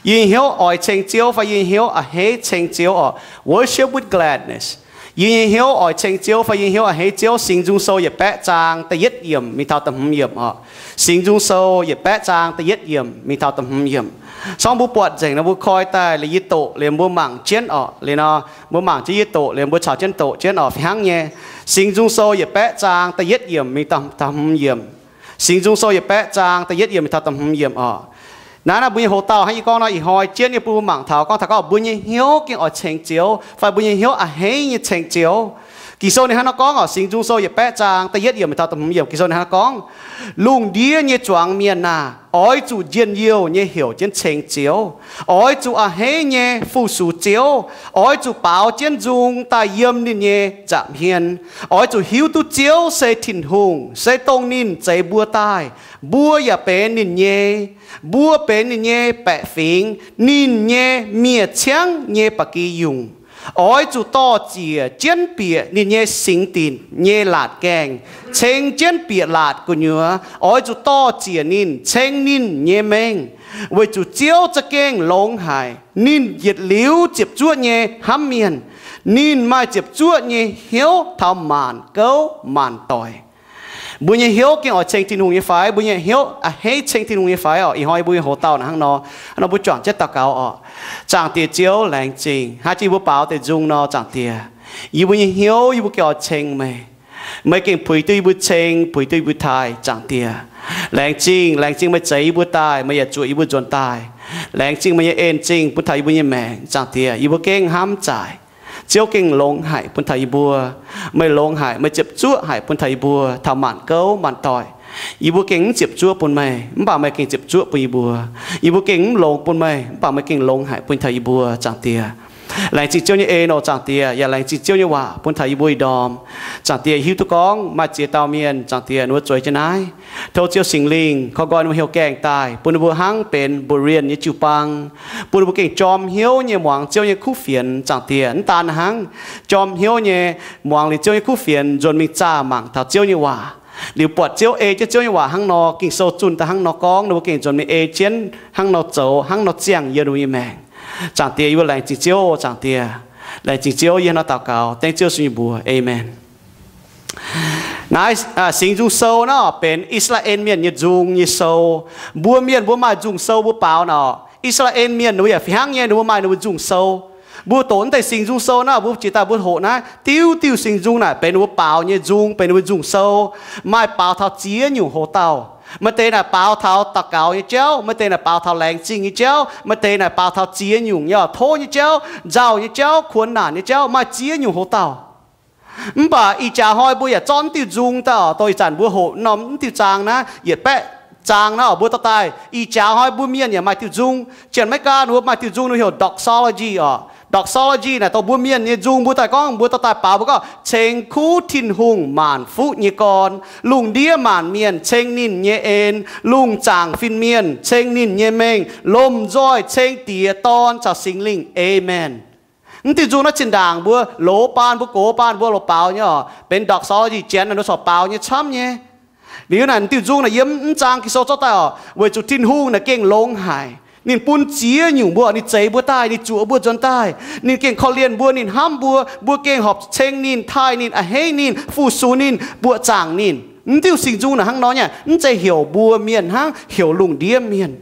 Yie nyei hnyouv oix ceng Ziouv fai yie nyei hnyouv a'hneiv ceng Ziouv orqc? Worship with gladness. Yie nyei hnyouv oix ceng Ziouv fai yie nyei hnyouv a'hneiv Ziouv? Singx Nzung Sou yietc baeqv zaang da'yietv yiemc mingh taux da'hmz yiemc orqc. Singx Nzung Sou yietc baeqv zaang da'yietv yiemc mingh taux da'hmz yiemc. Sorng mbuo buatc nzengc nor mbuo koi daaih liuz yie doqc liuz mbuo mangc jienv orqc. Liuz nor mbuo mangc jienv yie doqc liuz mbuo caux jienv doqc jienv orqc, fih hnangv nyei. Singx Nzung Sou yietc baeqv zaang da'yietv yiemc mingh taux da'hmz yiemc. Singx Nzung Sou yietc baeqv zaang da'yietv yiemc mingh taux da'hmz yiemc orqc. Naaiv, naaiv mbuo nyei hoc-dauh hnangv yie gorngv nor, ih hnoi jienv nyei bun mbuo mangc taux gorngv taux gorngv mbuo nyei hnyouv gengh oix ceng Ziouv fai mbuo nyei hnyouv a'hneiv nyei ceng Ziouv. Ging-Sou ninh hnangv nor gorngv orqc, Singx Nzung Sou yietc baeqv zaang da'yietv yiemc mingh taux da'hmz yiemc, Ging-Sou ninh hnangv nor gorngv, Lungh ndiev nyei zuangx mienh aah! Oix zuqc njien-youh nyei heuc jienv ceng Ziouv. Oix zuqc a'hneiv nyei fu-sux Ziouv. Oix zuqc baaux jienv nzung daaih yiem ninh nyei nza'hmien. Oix zuqc hiuv duqv Ziouv se Tin-Hungh, se dongh ninh zeix mbuo daaih. Mbuo yaac benx ninh nyei. Mbuo benx ninh nyei baeqc fingx, ninh nyei miev-ciangv nyei ba'gi yungh. Oix zuqc dor-ziec jienv bieqc ninh nyei singx dinc nyei laatc gaengh, ceng jienv bieqc laatc gu'nyuoz. Oix zuqc dor-ziec ninh, ceng ninh nyei mengh, weic zuqc Ziouv za'gengh longx haic. Ninh yietc liuz ziepc zuoqv nyei hnamv mienh. Ninh maaih ziepc zuoqv nyei hnyouv taux maanc gouv maanc doic. Mbuo nyei hnyouv gengh oix ceng Tin-Hungh nyei fai? Mbuo nyei hnyouv a'hneiv ceng Tin-Hungh nyei fai orqc? Ih hnoi mbuo nyei hoc-dauh naaic hnangv nor, hnangv nor mbuo juangc jienv daux gaux orqc. Zaangc Diex Ziouv, laengz zingh hnangv jiex mbuo baaux deix nzung nor, Zaangc Diex, yie mbuo nyei hnyouv yie mbuo gengh oix ceng meih. Meih gengh puix duqv yie mbuo ceng, puix duqv yie mbuo taaih, Zaangc Diex. Laengz zingh, laengz zingh meih zeix yie mbuo daaih, meih yaac zuoqc yie mbuo nzuonx daaih. Laengz zingh meih nyei en-zingh bun taux yie mbuo nyei maengc, Zaangc Diex. Yie mbuo gengh hnamv zaaic, Ziouv gengh longx haic bun taux yie mbuo. Meih longx haic, meih ziepc zuoqv haic bun taux yie mbuo taux maanc gouv maanc doic. Yie mbuo gengh mv ziepc zuoqv bun meih, mv baac meih gengh ziepc zuoqv bun yie mbuo. Yie mbuo gengh mv longx bun meih, mv baac meih gengh longx haic bun taux yie mbuo, Zaangc Diex. Laengz zingh Ziouv nyei en oc, Zaangc Diex, yaac laengz zingh Ziouv nyei waac bun taux yie mbuo ih ndorm. Zaangc Diex, hiuv duqv gorngv maaih ziex dauh mienh, Zaangc Diex, ninh mbuo zueiz jienv naaiv. Tov Ziouv Singx Lingh koi nqoi ninh mbuo hnyouv gaengh daaih, bun ninh mbuo hnangv benx Mba'lienh nyei jiu-baang, bun ninh mbuo gengh jorm hnyouv nyei muangx Ziouv nyei kuv fienx, Zaangc Diex. Mv daan hnangv, jorm hnyouv nyei muangx liuz Ziouv nyei kuv fienx, nzuonx mingh zaah mangc taux Ziouv nyei waac, liuz buatc Ziouv ei jienv Ziouv nyei waac hnangv nor, Ging-Sou zunh daaih hnangv nor gorngv, ninh mbuo gengh nzuonx mingh ei jienv hnangv nor zoux, hnangv nor ziangh yiem ninh mbuo nyei maengc. Zaangc Diex, yie mbuo laengz zingh Ziouv, Zaangc Diex. Laengz zingh Ziouv, yie hnangv nor daux gaux dengv Ziouv Yesu nyei mbuox. Aamen. Naaiv, aa, Singx Nzung Sou nor benx I^saa^laa^en Mienh nyei nzung nyei sou. Mbuo Mienh mbuo maaih nzung sou mbuo baaux nor. I^saa^laa^en Mienh ninh mbuo yaac fih hnangv nyei, ninh mbuo maaih ninh mbuo nzung sou. Mbuo doqc naaiv deix Singx Nzung Sou nor, mbuo jiex daaih mbuo hoqc naaiv diuh diuh Singx Nzung naaic benx ninh mbuo baaux nyei nzung, benx ninh mbuo nzung sou. Maaih baaux taux ziex nyungc hoc-dauh. Maaih deix naaic baaux taux daux gaux nyei jauv, maaih deix naaic baaux taux laengz zingh nyei jauv, maaih deix naaic baaux taux ziex nyungc nyei tov nyei jauv, nzauh nyei jauv, kuonx naanc nyei jauv, maaih ziex nyungc hoc-dauh. Mv baac ih jaax hnoi mbuo yaac zorqv mv diuh nzung daaih oc, dongh ih zanc mbuo hoqc norm mv diuh zaang naaiv, yietc baeqv zaang naaiv oc, mbuo dorh daaih. Ih jaax hnoi mbuo Mienh yaac maaih diuh nzung. Janx-Meigaa ninh mbuo maaih diuh nzung ninh heuc doxology oc. Doxology naaic dongh mbuo Mienh nyei nzung, mbuo daaih gorngv, mbuo dorh daaih baaux, mbuo gorngv, Ceng kuv Tin-Hungh maanc fuqv nyei gorn, lungh ndiev maanc mienh ceng ninh nyei en, lungh zaangc fin-mienh ceng ninh nyei mengh, lomh nzoih ceng Diex, Dorn caux Singx Lingh. Aamen. Mv diuh nzung naaiv zinh ndaangc mbuo loz baan, mbuo gox baan mbuo loz baaux nyei oc. Benx doxology, janx naaic ninh corc baaux nyei camv nyei. Liuz naaic mv diuh nzung naaic yiem mv zaang Ging-Sou zorqv daaih oc, weic zuqc Tin-Hungh naaic gengh longx haic. Ninh bun ziex nyungc mbuo, ninh zeix mbuo daaih, ninh zuoqc mbuo nzuonx daaih, ninh gengh korv-lienh mbuo, ninh hnamv mbuo, mbuo gengh horpc ceng ninh, taaih ninh, a'hneiv ninh, fu-sux ninh, buoqc zaangc ninh. Mv diuh Singx Nzung naaic hnangv nor nyei, mv zeiz heuc mbuo mienh hnangv, heuc lungh ndiev mienh.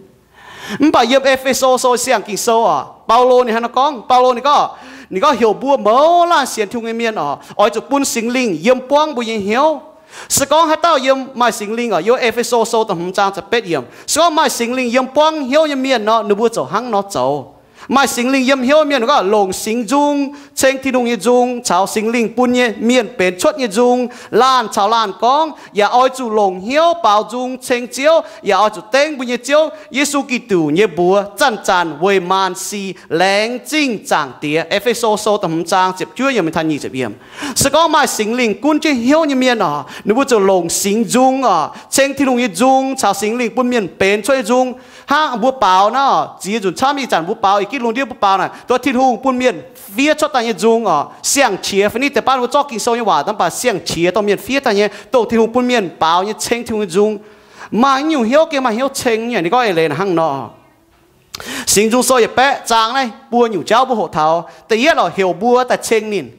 Mv baac yiem E^fe^so Sou siang Ging-Sou oc, Baulo ninh hnangv nor gorngv, Baulo ninh gorngv, ninh gorngv heuc mbuo mouz laanh sienx Tin-Hungh nyei mienh oc, oix zuqc bun Singx Lingh yiem buangv mbuo nyei hnyouv. Se gorngv haaix dauh yiem maaih Singx Lingh oc, yiem E^fe^so Sou da'hmz zaang da'betv yiemc, se gorngv maaih Singx Lingh yiem buangv hnyouv nyei mienh nor, ninh mbuo ziouc hnangv nor zoux. Maaih Singx Lingh yiem hnyouv nyei mienh, ninh gorngv longc Singx Nzung, ceng Tin-Hungh nyei nzung caux Singx Lingh bun nyei mienh benx cuotv nyei nzung, laanh caux laanh gorngv, yaac oix zuqc longc hnyouv baaux nzung ceng Ziouv, yaac oix zuqc dengv mbuo nyei Ziouv Yesu Giduc nyei mbuox zanc-zanc weic maanc sic laengz zingh Zaangc Diex. E^fe^so Sou da'hmz zaang ziepc juov yiemc taux nyic ziepc yiemc. Se gorngv maaih Singx Lingh gunv jienv hnyouv nyei mienh oc, ninh mbuo ziouc longc Singx Nzung oc, ceng Tin-Hungh nyei nzung caux Singx Lingh bun mienh benx cuotv nyei nzung. Hnangv mbuo baaux naaiv oc, ziex nzunc camv ih zanc mbuo baaux, ih gitv lungh ndiev mbuo baaux naaic, dongh Tin-Hungh bun mienh fiev cuotv daaih nyei nzung oc, siang-qiex fai niv deix baav mbuo zorqv Ging-Sou nyei waac, mv baac siang-qiex dongh mienh fiev daaih nyei, dongh Tin-Hungh bun mienh baaux nyei ceng Tin-Hungh nyei nzung. Maaih nyungc hnyouv gengh maaih hnyouv ceng nyei, ninh gorngv eix leiz hnangv nor. Singx Nzung Sou yietc baeqv zaang naaiv buo nyungc jauv mbuo hoqc taux. Da'yietv oc, heuc mbuo daaih ceng ninh.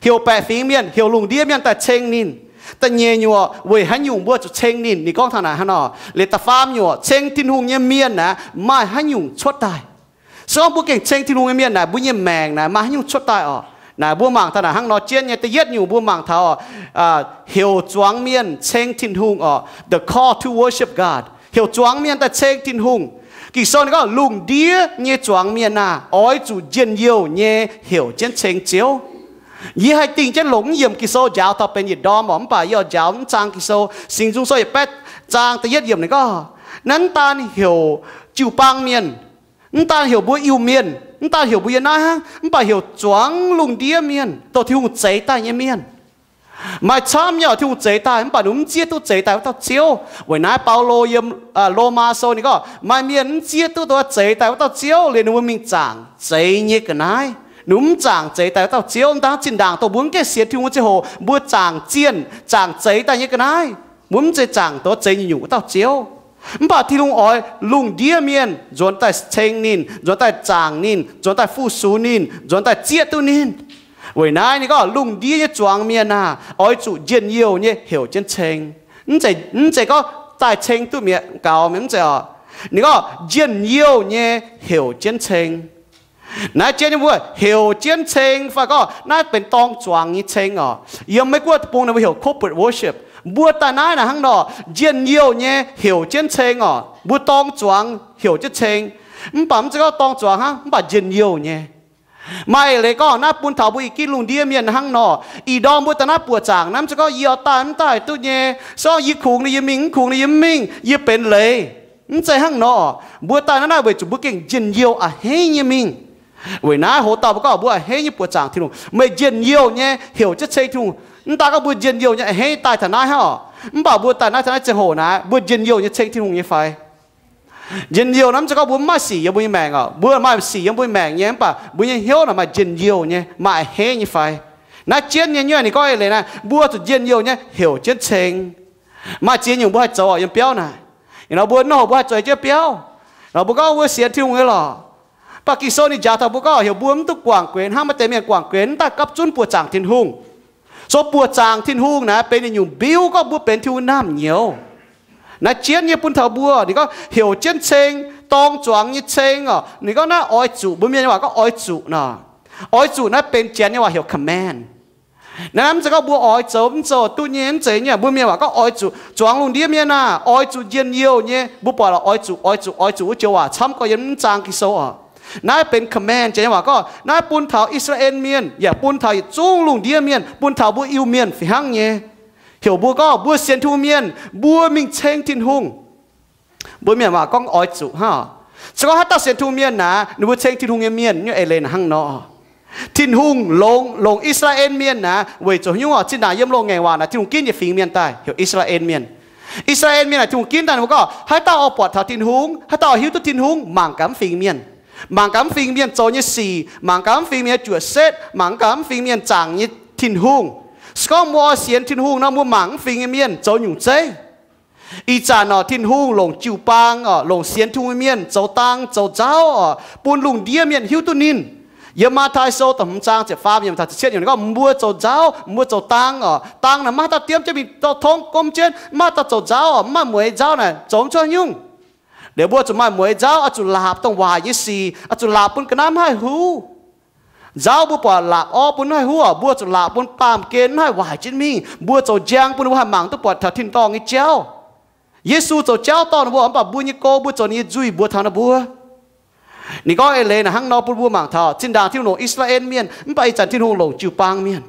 Heuc baeqc fingx mienh, heuc lungh ndiev mienh daaih ceng ninh. Da'nyeic nyungc oc, weic haaix nyungc mbuo zuqc ceng ninh? Ninh gorngv taux naaic hnangv nor. Liuz da'faam nyungc oc, ceng Tin-Hungh nyei mienh naaic maaih haaix nyungc cuotv daaih? Se gorngv mbuo gengh ceng Tin-Hungh nyei mienh naaic, mbuo nyei maengc naaic maaih haaix nyungc cuotv daaih oc? Naaic mbuo mangc taux naaic hnangv nor jienv nyei. Da'yietv nyungc mbuo mangc taux oc, heuc zuangx mienh ceng Tin-Hungh oc, the call to worship God, heuc zuangx mienh daaih ceng Tin-Hungh. Ging-Sou ninh gorngv, lungh ndiev nyei zuangx mienh aah, oix zuqc njien-youh nyei heuc jienv ceng Ziouv. Yie haih dingh jienv longc mv yiemc Ging-Sou njaaux taux benx yietc ndorm oc, mv baac yie oix njaaux mv zaang Ging-Sou, Singx Nzung Sou yietc baeqv zaang da'yietv yiemc ninh gorngv, naaiv mv daan heuc jiu-baang mienh, mv daan heuc mbuo Iu-Mienh, mv daan heuc mbuo yiem naaiv hnangv, mv baac heuc zuangx lungh ndiev mienh, dongh Tin-Hungh zeix daaih nyei mienh. Maaih camv nyei oc, Tin-Hungh zeix daaih, mv baac ninh mv zieqv duqv zeix daaih wuov dauh Ziouv. Weic naaiv Baulo yiem Lomaa Sou ninh gorngv, maaih mienh mv zieqv duqv dongh zeix daaih wuov dauh Ziouv, liuz ninh mbuo mingh zaangc zeix nyei ga'naaiv. Ninh mv zaangc zeix daaih wuov dauh Ziouv. Mv daan zinh ndaangc dongh mbuo mv gaengh sienx Tin-Hungh ziangh hoc, mbuo zaangc zienh, zaangc zeix daaih nyei ga'naaiv, mbuo mv zeiz zaangc dongh zeix nyungc-nyungc wuov dauh Ziouv. Mv baac Tin-Hungh oix lungh ndiev mienh nzuonx daaih ceng ninh, nzuonx daaih zaangc ninh, nzuonx daaih fu-sux ninh, nzuonx daaih zieqv duqv ninh. Weic naaiv ninh gorngv, lungh ndiev nyei zuangx mienh aah, oix zuqc njien-youh nyei heuc jienv ceng. Mv zeiz gorngv daaih ceng duqv mi'aqv, gaux mi'aqv, mv zeiz oc. Ninh gorngv njien-youh nyei heuc jienv ceng. Naaiv jienv nyei mbuo heuc jienv ceng fai gorngv naaiv benx dorng zuangx nyei ceng oc. Yiem Meiv Guoqv deic-bung ninh mbuo heuc corporate worship. Mbuo daaih naaiv naaic hnangv nor, njien-youh nyei heuc jienv ceng oc. Mbuo dorng zuangx heuc jienv ceng. Mv baac mv zeiz gorngv dorng zuangx hnangv, mv baac njien-youh nyei. Maaih eix leiz gorngv naaiv bun taux mbuo ih ginv lungh ndiev mienh hnangv nor. Ih ndorm mbuo daaih naaiv buoqc zaangc naaiv, mv zeiz gorngv yie oix daaih mv daaih duqv nyei, se gorngv yie kungx ninh yie mingh, mv kungx ninh yie mv mingh, yie benx leiz. Mv zeiz hnangv nor. Mbuo daaih naaiv naaiv weic zuqc mbuo gengh njien-youh a'hneiv nyei mingh. Weic naaiv hoz dauh mbuo gorngv mbuo a'hneiv nyei buoqc zaangc Tin-Hungh, meih njien-youh nyei heuc jienv ceng Tin-Hungh. Mv daan gorngv mbuo njien-youh nyei a'hneiv daaih taux naaiv hnangv oc. Mv baac mbuo daaih naaiv taux naaiv ziangh hoc naaiv, mbuo njien-youh nyei ceng Tin-Hungh nyei fai? Njien-youh naaiv mv zeiz gorngv mbuo mv maaih sic yiem mbuo nyei maengc oc. Mbuo maaih sic yiem mbuo nyei maengc nyei, mv baac mbuo nyei hnyouv naaic maaih njien-youh nyei, maaih a'hneiv nyei fai? Naaiv jienv nyei nyuoqv ninh gorngv eix leiz naaiv, mbuo zuqc njien-youh nyei heuc jienv ceng. Maaih ziex nyungc mbuo haih zoux oc yiem biauv naaic. Ih hnoi mbuo nor mbuo haih zoux jienv biauv. Nor mbuo gorngv mbuo sienx Tin-Hungh nyei lorqc. Mv baac Ging-Sou ninh njaaux taux mbuo gorngv heuc mbuo mv duqv guangc guenx hnangv maaih deix mienh guangc guenx, mv daaih gapv zunv buoqc zaangc Tin-Hungh. So buoqc zaangc Tin-Hungh naaiv benx ninh nyungc mbiuv gorngv mbuo benx Tin-Hungh naamh nyouz. Naaiv jienv nyei bun taux mbuo, ninh gorngv heuc jienv ceng, dorng zuangx nyei ceng oc. Ninh gorngv naaiv oix zuqc, mbuo mienh nyei waac gorngv oix zuqc nor. Oix zuqc naaiv benx Janx nyei waac heuc command. Naaiv mv zeiz gorngv mbuo oix zoux mv zoux duqv nyei, mv zeiz nyei. Mbuo mienh waac gorngv oix zuqc. Zuangx lungh ndiev mienh aah, oix zuqc njien-youh nyei. Mbuo buatc lorqc, oix zuqc, oix zuqc, oix zuqc wuov joux waac camv gorx yiem mv zaang Ging-Sou oc. Naaiv benx command, Janx nyei waac gorngv naaiv bun taux I^saa^laa^en Mienh yaac bun taux yietc zungv lungh ndiev mienh, bun taux mbuo Iu-Mienh fih hnangv nyei. Heuc mbuo gorngv mbuo sienx Tin-Hungh mienh, mbuo mingh ceng Tin-Hungh. Mbuo mienh waac gorngv oix zuqc hnangv. Se gorngv haaix dauh sienx Tin-Hungh mienh naaic, ninh mbuo ceng Tin-Hungh nyei mienh nyei eix leiz naaic hnangv nor. Tin-Hungh longx, longc I^saa^laa^en Mienh naaic weic zuqc haaix nyungc oc? Zinh ndaangc yiem loz-ngaengc waac naaic Tin-Hungh ginv yietc fingx mienh daaih heuc I^saa^laa^en Mienh. I^saa^laa^en Mienh naaic Tin-Hungh ginv daaih ninh mbuo gorngv haaix dauh oix buatc taux Tin-Hungh, haaix dauh oix hiuv duqv Tin-Hungh, mangc gaax mv fingx mienh. Mangc gaax mv fingx mienh zoux nyei sic, mangc gaax mv fingx mienh nyei juoqc setv, mangc gaax mv fingx mienh zaangc nyei Tin-Hungh. Se gorngv mbuo oix sienx Tin-Hungh nor, mbuo mangc mv fingx nyei mienh zoux nyungc zeiv. Ih zanc oc, Tin-Hungh longc jiu-baang oc, longc sienx Tin-Hungh nyei mienh zoux dang zoux nzauv oc, bun lungh ndiev mienh hiuv duqv ninh. Yiem Matv^tai Sou da'hmz zaang ziepc faam yiemc taux ziepc cietv yiemc ninh gorngv mbuo zoux nzauv, mbuo zoux dang oc. Dang naaic maiv dauh diemv jienv mingh dorh tongv gomv jienv, maiv dauh zoux nzauv oc, maiv maaih mueiz nzauv naaic zoux mv cuotv nyungc. Liuz mbuo zuqc maaih mueiz nzauv, oix zuqc laapc dongh waaic nyei sic, oix zuqc laapc bun ga'naaiv maiv haih huv. Nzauv mbuo buatc laapc orv bun maiv haih huv oc, mbuo zuqc laapc bun baamh gen maiv haih waaic jienv mingh. Mbuo zoux njang bun ninh mbuo haih mangc duqv buatc taux tin-dorngh nyei jauv. Yesu zoux jauv dorh ninh mbuo, mv baac mbuo nyei go mbuo zoux ninh nyei nzuih mbuox taux ninh mbuo. Ninh gorngv eix leiz naaic hnangv nor bun mbuo mangc taux zinh ndaangc Tin-Hungh longc I^saa^laa^en Mienh, mv baac ih zanc Tin-Hungh longc jiu-baang mienh.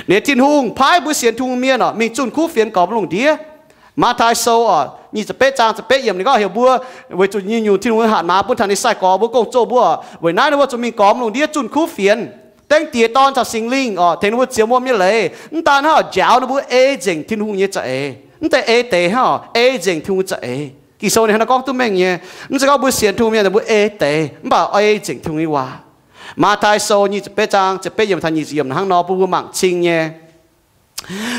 Ninh Tin-Hungh paaiv mbuo sienx Tin-Hungh mienh oc mingh zunh kuv fienx gormx lungh ndiev. Matv^tai Sou oc, nyic ziepc betv zaang ziepc betv yiemc ninh gorngv heuc mbuo, weic zuqc nyungc-nyungc Tin-Hungh nyei hatc maaz bun taux ninh nyei sai-gorx mbuo gong-zoh mbuo oc. Weic naaiv ninh mbuo zuqc mingh gormx lungh ndiev zunh kuv fienx, dengv Diex, Dorn caux Singx Lingh oc, tengx ninh mbuo ziouc muangx mienh leiz. Mv daan hnangv oc, njaaux ninh mbuo ei nzengc Tin-Hungh nyei za'eix. Mv deix ei deix hnangv oc, ei nzengc Tin-Hungh nyei za'eix. Ging-Sou ninh hnangv naaiv gorngv duqv mengh nyei. Mv zeiz gorngv mbuo sienx Tin-Hungh mienh mbuo ei deix, mv baac ei nzengc Tin-Hungh nyei waac. Matv^tai Sou nyic ziepc betv zaang ziepc betv yiemc taux nyic ziepc yiemc hnangv nor bun mbuo mangc cing nyei.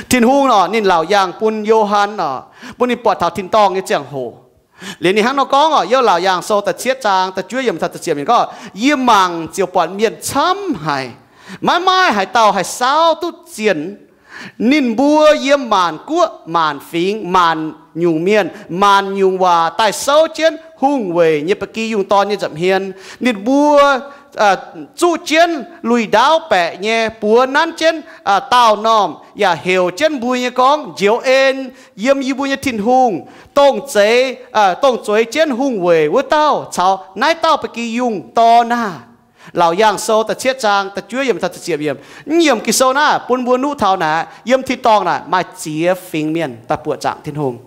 Tin-Hungh oc, ninh laauc yaangh bun Yo^han oc, bun ninh buatc taux tin-dorngh nyei ziangh hoc. Liuz ninh hnangv nor gorngv oc, yiem Laauc Yaangh Sou da'cietv zaang da'juov yiemc taux da'ziepc yiemc gorngv, yie mangc ziouc buatc mienh camv haic, maiv maaih haaix dauh haih saauv duqv zienh. Ninh mbuo yiem maanc guoqv, maanc fingx, maanc nyungc mienh, maanc nyungc waac daaih souv jienv hungh weic nyei ba'gi yungh dorn nyei nza'hmien. Ninh mbuo zuqv jienv lui-ndaauv baeqc nyei buoz nanv jienv daauh normh yaac heuc jienv mbuo nyei gorngv, Njoux en yiem yie mbuo nyei Tin-Hungh, dongh zeix, dongh zueiz jienv hungh weic wuov dauh caux naaiv dauh ba'gi yungh dorn aah! Laauc Yaangh Sou da'cietv zaang da'juov yiemc taux da'ziepc yiemc. Naaiv yiemc Ging-Sou naaiv bun mbuo nuqv taux naaic, yiem tin-dorngh naaic maaih ziex fingx mienh daaih buoqc zaangc Tin-Hungh.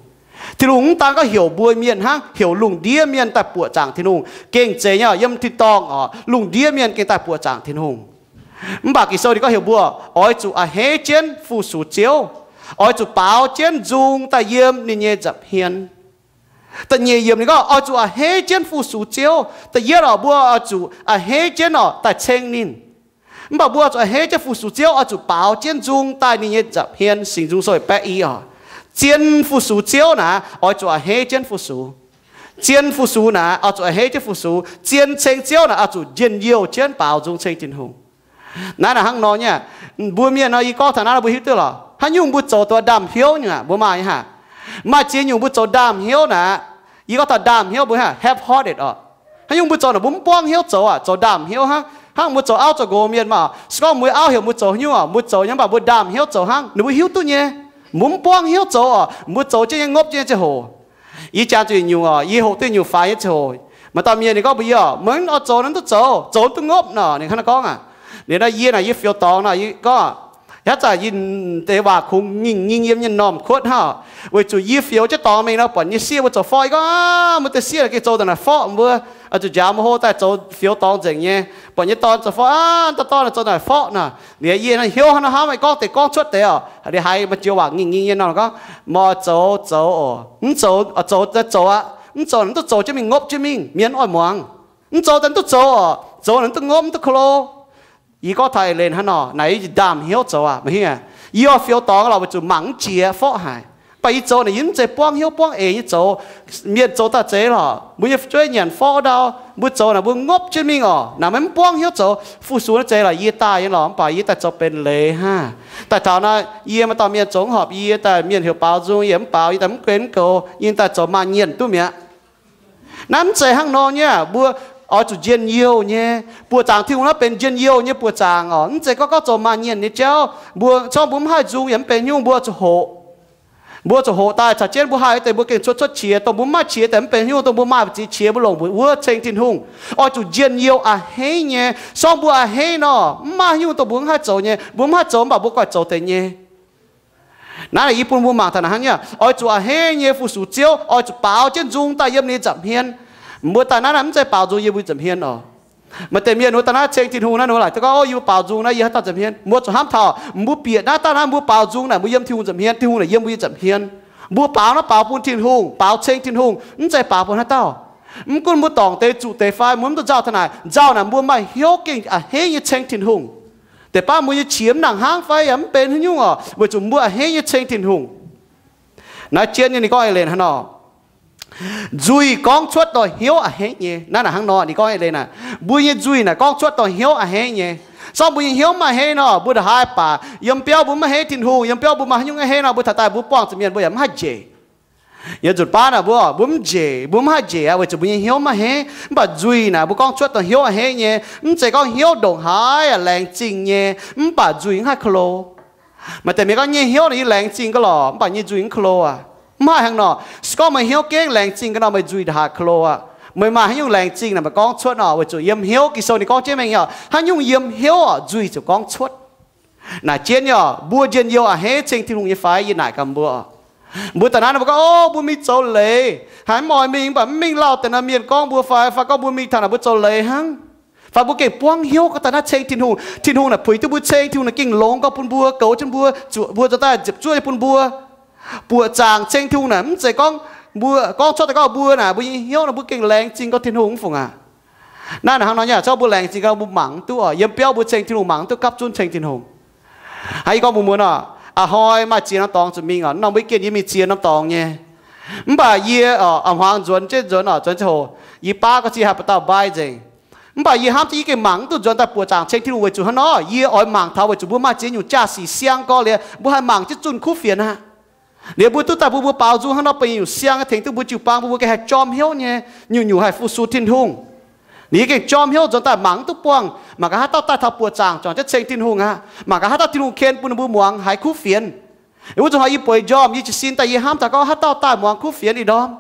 Tin-Hungh mv daan gorngv heuc mbuo mienh hnangv, heuc lungh ndiev mienh daaih buoqc zaangc Tin-Hungh. Gengh zeiz nyei, yiem tin-dorngh oc, lungh ndiev mienh gengh daaih buoqc zaangc Tin-Hungh. Mv baac Ging-Sou ninh gorngv heuc mbuo oix zuqc a'hneiv jienv fu-sux Ziouv, oix zuqc baaux jienv nzung daaih yiem ninh nyei nza'hmien. Da'nyeic yiemc ninh gorngv oix zuqc a'hneiv jienv fu-sux Ziouv. Da'yietv oc, mbuo oix zuqc a'hneiv jienv oc daaih ceng ninh. Mv baac mbuo oix zuqc a'hneiv jienv fu-sux Ziouv, oix zuqc baaux jienv nzung daaih ninh nyei nza'hmien. Singx Nzung Sou yietc baeqv i oc. Zien fu-sux Ziouv naaic oix zuqc a'hneiv jienv fu-sux. Zien fu-sux naaic oix zuqc a'hneiv jienv fu-sux. Zien ceng Ziouv naaic oix zuqc njien-youh jienv baaux nzung ceng Tin-Hungh. Naaiv naaic hnangv nor nyei. Mbuo mienh nor, yie gorngv taux naaiv nor mbuo hiuv duqv lorqc. Haaix nyungc mbuo zoux duqv ndaamv-hnyouv nyungc aqv, mbuo maaih nyei aqv. Maaih ziex nyungc mbuo zoux ndaamv-hnyouv naaic. Yie gorngv taux ndaamv-hnyouv mbuo half-hearted oc. Haaix nyungc mbuo zoux naaic mbuo mv buangv hnyouv zoux aqv, zoux ndaamv-hnyouv hnangv. Hnangv mbuo zoux auv zoux nqox mienh maah, se gorngv mbuo auv heuc mbuo zoux haaix nyungc oc, mbuo zoux nyei, mv baac mbuo ndaamv-hnyouv zoux hnangv, ninh mbuo hiuv duqv nyei. Mbuo mv buangv hnyouv zoux oc, mbuo zoux jienv nyei, ngopv jienv nyei ziangh hoc. Yie jangx zuqc nyungc oc, yie hoqc duqv nyungc faix nyei ziangh hoc, maaih dauh mienh ninh gorngv mbuox yie oc, meih oix zoux naaiv duqv zoux, zoux duqv ngopv nor. Ninh hnangv naaiv gorngv aqv. Liuz nor yie naaic, yie fioux dorngx nor, yie gorngv, haaix zanc yie deix waac kungx ngingh nyingh yiem nyei normh kuotv hnangv, weic zuqc yie fioux jienv dorngx mingh nor buatc nyei sieqv mbuo zoux forv. Yie gorngv, aav, mbuo deix sieqv gengh zoux daaih naaic forv mbuo, zuqc njaaux mbuo hlo daaih zoux fioux dorngx nzengc nyei. Buatc nyei dorn zoux forv, aav, dauh dorn zoux naaic forv nor. Liuz yie naaiv hnyouv hnangv nor hnamv, gorngv deix gorngv cuotv deix oc, liuz haiz maaih joux waac ngingh nyingh nyei nor gorngv, meih zoux zoux oc, mv zoux zoux zoux aqv, mv zoux naaic mv duqv zoux jienv mingh, ngopv jienv mingh, mienh oix muangx. Mv zoux daaih mv duqv zoux oc, zoux naaic mv duqv ngopv, mv duqv klo. Yie gorngv taux eix leiz hnangv nor, naaic yie ndaamv-hnyouv zoux aqv, meih hiuv aqv. Yie oix fioux dorngx lorqc weic zuqc mangc mv jiex, forv haic. Mv baac yie zoux naaic yie mv zeiz buangv hnyouv buangv eix nyei zoux. Mienh zoux daaih zeiz lorqc, mbuo nyei fu'jueiv nyanc forv ndau, mbuo zoux naaic mbuo ngopv jienv mingh oc, naaic maiv buangv hnyouv zoux. Fu-sux naaiv zeiz lorqc, yie daaih nyei lorqc, mv baac yie daaih zoux benx leiz hnangv. Daaih taux naaiv yie maaih dauh mienh zoux mv horpc yie, daaih mienh heuc baaux nzung yie mv baaux, yie daaih mv guen mv goux, yie daaih zoux maaih nyienh duqv mi'aqv. Naaiv mv zeiz hnangv nor nyei. Mbuo oix zuqc njien-youh nyei. Buoqc zaangc Tin-Hungh naaiv benx njien-youh nyei buoqc zaangc oc. Mv zeiz gorngv gorngv zoux maaih nyienh nyei jauv. Mbuo zorqv mbuo mv haih nzung yaac mv benx haaix nyungc, mbuo zuqc hoqc. Mbuo zuqc hoqc daaih caux jienv mbuo haih deix mbuo gengh cuotv cuotv qiex, dongh mbuo mv maaih qiex daaih mv benx haaix nyungc, dongh mbuo maaih mbu'ziex qiex mbuo longc mbuoqc wuov ceng Tin-Hungh. Oix zuqc njien-youh a'hneiv nyei. Sorng mbuo a'hneiv nor, mv maaih haaix nyungc dongh mbuo mv haih zoux nyei. Mbuo mv haih zoux mv baac mbuo guaih zoux deix nyei. Naaiv yie bun mbuo mangc taux naaic hnangv nyei, oix zuqc a'hneiv nyei fu-sux Ziouv, oix zuqc baaux jienv nzung daaih yiem ninh nza'hmien. Mbuo daaih naaiv naaiv mv zeiz baaux nzung yiem mbuo nza'hmien oc. Maaih deix mienh wuov daaih naaiv ceng Tin-Hungh naaiv, ninh mbuo laaic duqv gorngv, o, yie mbuo baaux nzung naaiv yie haaix dauh nza'hmien. Mbuo zuqc hnamv taux mbuo bieqc naaiv daaih naaiv mbuo baaux nzung naaic mbuo yiem Tin-Hungh nza'hmien, Tin-Hungh naaic yiem mbuo nyei nza'hmien. Mbuo baaux naaiv baaux bun Tin-Hungh, baaux ceng Tin-Hungh, mv zeiz baaux bun haaix dauh. Mv gunv mbuo dorngc deix zuqc deix fai mbuo mv duqv nzauh taux naaic, nzauh naaic mbuo maaih hnyouv gengh a'hneiv nyei ceng Tin-Hungh. Deix baav mbuo nyei qiex mv nangc hnangv fai yaac mv benx haaix nyungc oc, weic zuqc mbuo a'hneiv nyei ceng Tin-Hungh. Naaiv jienv nyei ninh gorngv eix leiz hnangv nor, nzuih gorngv cuotv dorh hnyouv a'hneiv nyei. Naaiv naaic hnangv nor ninh gorngv eix leiz naaic, mbuo nyei nzuih naaic gorngv cuotv dorh hnyouv a'hneiv nyei. Sorng mbuo nyei hnyouv mv a'hneiv nor, mbuo ndongc haaix baac yiem biauv mbuo mv a'hneiv Tin-Hungh, yiem biauv mbuo maaih haaix nyungc a'hneiv nor, mbuo taux daaih mbuo buangh zuqc mienh mbuo yaac mv haih njiec. Yietc nzunc baav naaic mbuo, mbuo mv njiec, mbuo mv haih njiec aqv, weic zuqc mbuo nyei hnyouv mv a'hneiv. Mv baac nzuih naaic mbuo gorngv cuotv dongh hnyouv a'hneiv nyei. Mv zeiz gorngv hnyouv ndongc haaix yaac laengz zingh nyei, mv baac nzuih mv haih ko lo. Maaih deix mienh gorngv nyei hnyouv naaic yie laengz zingh ga'lorqc, mv baac nyei nzuih mv ko lo aqv. Mv haih hnangv nor. Se gorngv meih hnyouv gengh laengz zingh ga'naaiv, meih nzuih ndongc haaix ko lo aqv. Meih maaih haaix nyungc laengz zingh naaic meih gorngv cuotv nor, weic zuqc yiem hnyouv, Ging-Sou ninh gorngv jienv mengh nyei, haaix nyungc yiem hnyouv oc, nzuih ziouc gorngv cuotv. Naaic jienv nyei oc, mbuo njien-youh a'hneiv ceng Tin-Hungh nyei fai? Yie naaic gaax mbuo. Mbuo daaih naaiv mbuo gorngv, o, mbuo mingh zoux leiz, haaix mv oix mingh, mv baac mv mingh lauh deix naaiv mienh gorngv mbuo fai, fai gorngv mbuo mingh taux naaic mbuo zoux leiz hnangv. Fai mbuo gengh buangv hnyouv gorngv daaih naaiv ceng Tin-Hungh, Tin-Hungh naaic puix duqv mbuo, ceng Tin-Hungh naaic gengh longx gau bun mbuo, goux jienv mbuo, zuqc mbuo zoux daaih ziepc zuoqv nyei bun mbuo. Buoqc zaangc ceng Tin-Hungh naaic mv zeiz gorngv mbuo gorngv cuotv daaih gorngv mbuo naaic mbuo nyei hnyouv naaic mbuo gengh laengz zingh gau Tin-Hungh mv fungc aqv. Naaiv naaic hnangv nor nyei, se gorngv mbuo laengz zingh gau mbuo mangc mv duqv oc, yiem biauv mbuo ceng Tin-Hungh mangc mv duqv gapv zunv ceng Tin-Hungh. Hnangv yie gorngv mbuox mbuo nor, a'hnoi maaih ziex norm dorngx zuqc mingh oc. Norm weekend yie mingh ziex norm dorngx nyei. Mv baac yie, aa, hmuangx nzuonx jienv nzuonx oc, nzuonx ziangh hoc yie baav ga'sie haih buatc dauh mbai nzengc. Mv baac yie hnamv jienv yie gengh mangc mv duqv nzuonx daaih buoqc zaangc ceng Tin-Hungh weic zuqc hnangv nor, yie oix mangc taux weic zuqc mbuo maaih ziex nyungc jaa-sic siang gorx liuz, mbuo haih mangc jienv zunh kuv fienx aqv. Liuz mbuo duqv daaih mbuo, mbuo baaux nzung hnangv nor benx nyungc siang tengx duqv mbuo jiu-baang, mbuo, mbuo gengh haih jorm hnyouv nyei, nyungc-nyungc haih fu-sux Tin-Hungh. Ninh gengh jorm hnyouv nzuonx daaih mangc mv duqv buangh, mangc gaax haaix dauh daaih taux buoqc zaangc juangc jienv ceng Tin-Hungh aqv, mangc gaax haaix dauh Tin-Hungh ken bun ninh mbuo muangx haiz kuv fienx. Wuov zanc haaix yie bueix njormh, yie jiez sin daaih yie hnamv taux gorngv haaix dauh daaih muangx kuv fienx ih ndorm.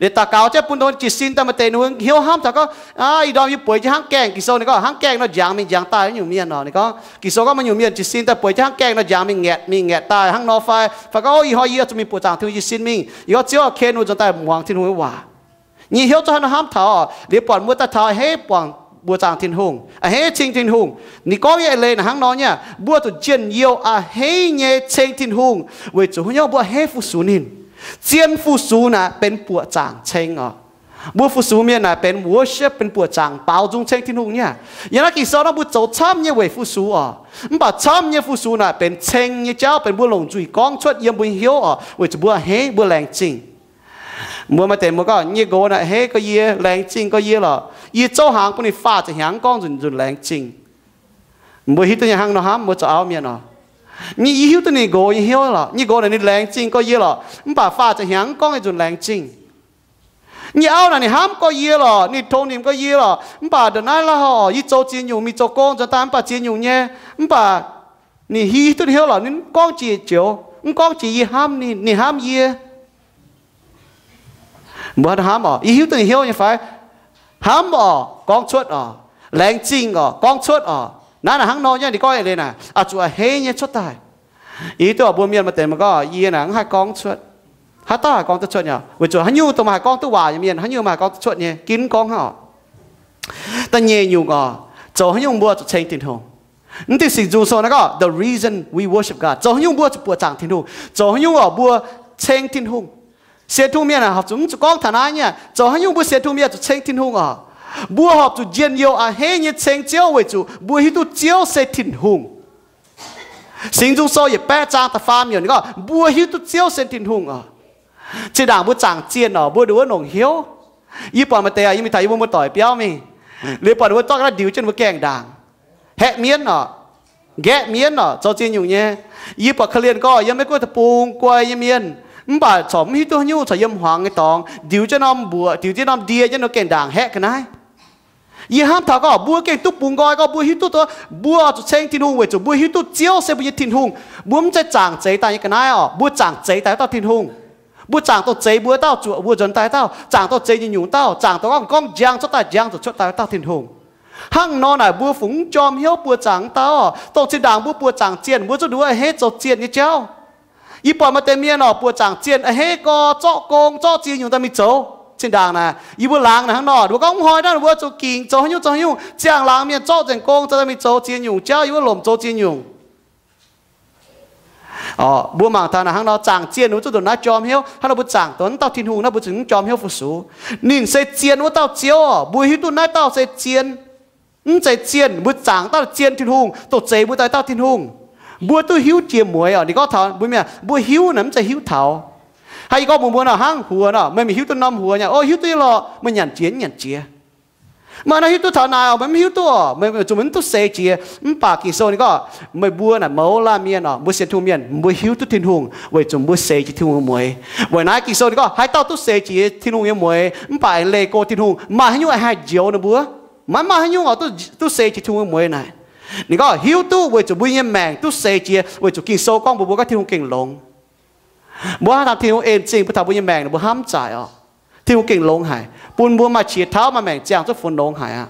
Liuz daux gaux jienv bun dongh jiez sin daaih maaih deix ninh mbuo hnyouv hnamv taux gorngv, aa, ih ndorm yie bueix jienv hnangv gaengh Ging-Sou ninh gorngv hnangv gaengh nor njangx mingh njangx daaih nyungc mienh oc. Ninh gorngv Ging-Sou gorngv maaih nyungc mienh jiez sin daaih bueix jienv hnangv gaengh nor njangx mingh ngaeqc mingh ngaeqc daaih hnangv nor fai, fai gorngv, o, ih hnoi yie zuqc mingh buoqc zaangc Tin-Hungh jiez sin mingh, yie gorngv Ziouv ken wuov zanc daaih muangx Tin-Hungh nyei waac. Nyei hnyouv zungv haaix nor hnamv taux oc, liuz buatc mbuo daaih taux a'hneiv buangh buoqc zaangc Tin-Hungh, a'hneiv ceng Tin-Hungh. Ninh gorngv nyei eix leiz naaic hnangv nor nyei, mbuo zuqc njien-youh a'hneiv nyei ceng Tin-Hungh weic zuqc haaix nyungc mbuo a'hneiv fu-sux ninh. Zien fu-sux naaic benx buoqc zaangc ceng oc. Mbuo fu-sux mienh naaic benx worship, benx buoqc zaangc baaux nzung ceng Tin-Hungh nyei. Yiem naaiv Ging-Sou nor mbuo zoux camv nyei weic fu-sux oc. Mv baac camv nyei fu-sux naaic benx ceng nyei jauv, benx mbuo longc nzuih gorngv cuotv yiem mbuo nyei hnyouv oc, weic zuqc mbuo a'hneiv, mbuo laengz zingh. Mbuo maaih deix mbuo gorngv, nyei nqox naaic a'hneiv gorx yie, laengz zingh gorx yie lorqc. Yie zouv hnaangx bun ninh faah ziepc hnyangx mv gorngv nzunc nzunc laengz zingh. Mbuo hiuv duqv nyei hnangv nor hnamv mbuo zoux auv mienh oc. Nyei yie hiuv duqv ninh nqox nyei hnyouv lorqc. Nyei nqox naaic ninh laengz zingh gorx yie lorqc, mv baac faah ziepc hnyangx mv gorngv nyei nzunc laengz zingh. Nyei auv naaic ninh hnamv gorx yie lorqc, ninh tongx nimc gorx yie lorqc, mv baac ndongc naaiv lauh oc, yie zoux ziex nyungc, mingh zoux gong nzuonx daaih mv baac ziex nyungc nyei, mv baac ninh hiuv duqv hnyouv lorqc, ninh mv gorngv jiex joux, mv gorngv jiex yie hnamv ninh, ninh hnamv yie. Mbuo hnamv oc, yie hiuv duqv ninh hnyouv nyei fai? Hnamv oc, gorngv cuotv oc. Laengz zingh oc, gorngv cuotv oc. Naaiv naaic hnangv nor nyei, ninh gorngv eix leiz naaic, oix zuqc a'hneiv nyei cuotv daaih. Yie hiuv duqv mbuo mienh maaih deix mbuo gorngv, yie naaic mv haih gorngv cuotv. Haaix dauh haih gorngv duqv cuotv nyei? Weic zuqc haaix nyungc dongh maaih haih gorngv duqv waac nyei mienh, haaix nyungc maaih haih gorngv duqv cuotv nyei, ginv gorngv hnangv oc. Da'nyeic nyungc oc, zoux haaix nyungc mbuo zuqc ceng Tin-Hungh. Mv dingh Singx Nzung Sou naaiv gorngv the reason we worship God, zoux haaix nyungc mbuo zuqc buoqc zaangc Tin-Hungh, zoux haaix nyungc oc mbuo ceng Tin-Hungh. Sienx Tin-Hungh mienh aah, horpc zuqc mv zuqc gorngv taux naaiv nyei, zoux haaix nyungc mbuo sienx Tin-Hungh mienh zuqc ceng Tin-Hungh oc. Mbuo horpc zuqc njien-youh a'hneiv nyei ceng Ziouv weic zuqc mbuo hiuv duqv Ziouv se Tin-Hungh. Singx Nzung Sou yietc baeqv zaang da'faam yiemc ninh gorngv mbuo hiuv duqv Ziouv se Tin-Hungh oc. Zinh ndaangc mbuo zaangc zienh oc, mbuo nduqc wuov longc hnyouv. Yie buatc maaih deix yie mingh taux yie mbuo muoz-doic biauv mingh, liuz buatc ninh mbuo zorqv ga'naaiv ndiux jienv ninh mbuo gaengh ndaangc, haeqv mienv oc, nqaeqv mienv oc, zoux ziex nyungc nyei. Yie buatc korv-lienh gorx yiem Meiv Guoqv deic-bung guai nyei mienh, mv baac corc mv hiuv duqv haaix nyungc, corc yiem hmuangx nyei dorngx ndiux jienv norm mbuoqc, ndiux jienv norm ndie jienv ninh gengh ndaangc haeqv ga'naaiv. Yie hnamv taux gorngv mbuo gengh duqv bungx nqoi gorngv mbuo hiuv duqv duqv mbuo zuqc ceng Tin-Hungh weic zuqc mbuo hiuv duqv Ziouv se mbuo nyei Tin-Hungh. Mbuo mv zeiz zaangc zeix daaih nyei ga'naaiv oc, mbuo zaangc zeix daaih wuov dauh Tin-Hungh. Mbuo zaangc dongh zeix mbuo dauh, zuoqc mbuo nzuonx daaih dauh, zaangc dongh zeix nyungc-nyungc dauh, zaangc dongh gorngv njang cuotv daaih njang zuqc cuotv daaih wuov dauh Tin-Hungh. Hnangv nor naaic mbuo fungc mv jorm hnyouv buoqc zaangc dauh? Dongh zinh ndaangc mbuo buoqc zaangc zienh mbuo zuqc nduov a'hneiv zoux zienh nyei jauv. Yie buatc maaih deix mienh oc, buoqc zaangc zienh a'hneiv gorx zorqv gong zorqv ziex nyungc daaih mingh zoux. Zinh ndaangc naaic yie mbuo laangz naaic hnangv nor, ninh mbuo gorngv mv hnoi naaiv ninh mbuo zuqc gingc zoux haaix nyungc zoux haaix nyungc, ziangh laangz mienh zorqv nzengc gong daaih mingh zoux ziex nyungc jauv, yie mbuo lomc zoux ziex nyungc. Mbuo mangc taux naaic hnangv nor zaangc zienh ninh mbuo zuqc ndongc naaiv jorm hnyouv. Hnangv nor mbuo zaangc dongh naaiv dauh Tin-Hungh naaiv mbuo zuqc mv jorm hnyouv fu-sux. Ninh se zien wuov dauh Ziouv oc. Mbuo hiuv duqv naaiv dauh se zien, mv zeiz zienh, mbuo zaangc dauh zien Tin-Hungh, dongh zeix mbuo daaih dauh Tin-Hungh. Mbuo duqv hiuv jiex mueiz oc. Ninh gorngv taux mbuo mienh, mbuo hiuv naaic mv zeiz hiuv taux. Hnangv yie gorngv mbuox mbuo nor, hnangv huox nor, meih mingh hiuv duqv norm huox nyei, o, hiuv duqv nyei lorqc, meih nyanc jiex mv nyanc jiex. Meih nor hiuv duqv taux naaic oc, meih mv hiuv duqv oc, meih zuqc mv duqv seix jiex. Mv baac Ging-Sou ninh gorngv meih mbuo naaic mouz laanh mienh oc, mbuo sienx Tin-Hungh mienh, mbuo hiuv duqv Tin-Hungh weic zuqc mbuo seix jiex Tin-Hungh nyei mueiz. Weic naaiv Ging-Sou ninh gorngv haaix dauh duqv seix jiex Tin-Hungh nyei mueiz mv baac aengx leih go Tin-Hungh, maaih haaix nyungc haih njoux ninh mbuo? Maiv maaih haaix nyungc oc, duqv, duqv seix jiex Tin-Hungh nyei mueiz naaic. Ninh gorngv hiuv duqv weic zuqc mbuo nyei maengc duqv seix jiex, weic zuqc Ging-Sou gorngv mbuox mbuo gorngv Tin-Hungh gengh longx. Mbuo hnangv taux Tin-Hungh en zingh bun taux mbuo nyei maengc, mbuo hnamv zaic oc. Tin-Hungh gengh longx haic, bun mbuo maaih qiex tauv maaih maengc ziangh zuqc funx longx haic aqv.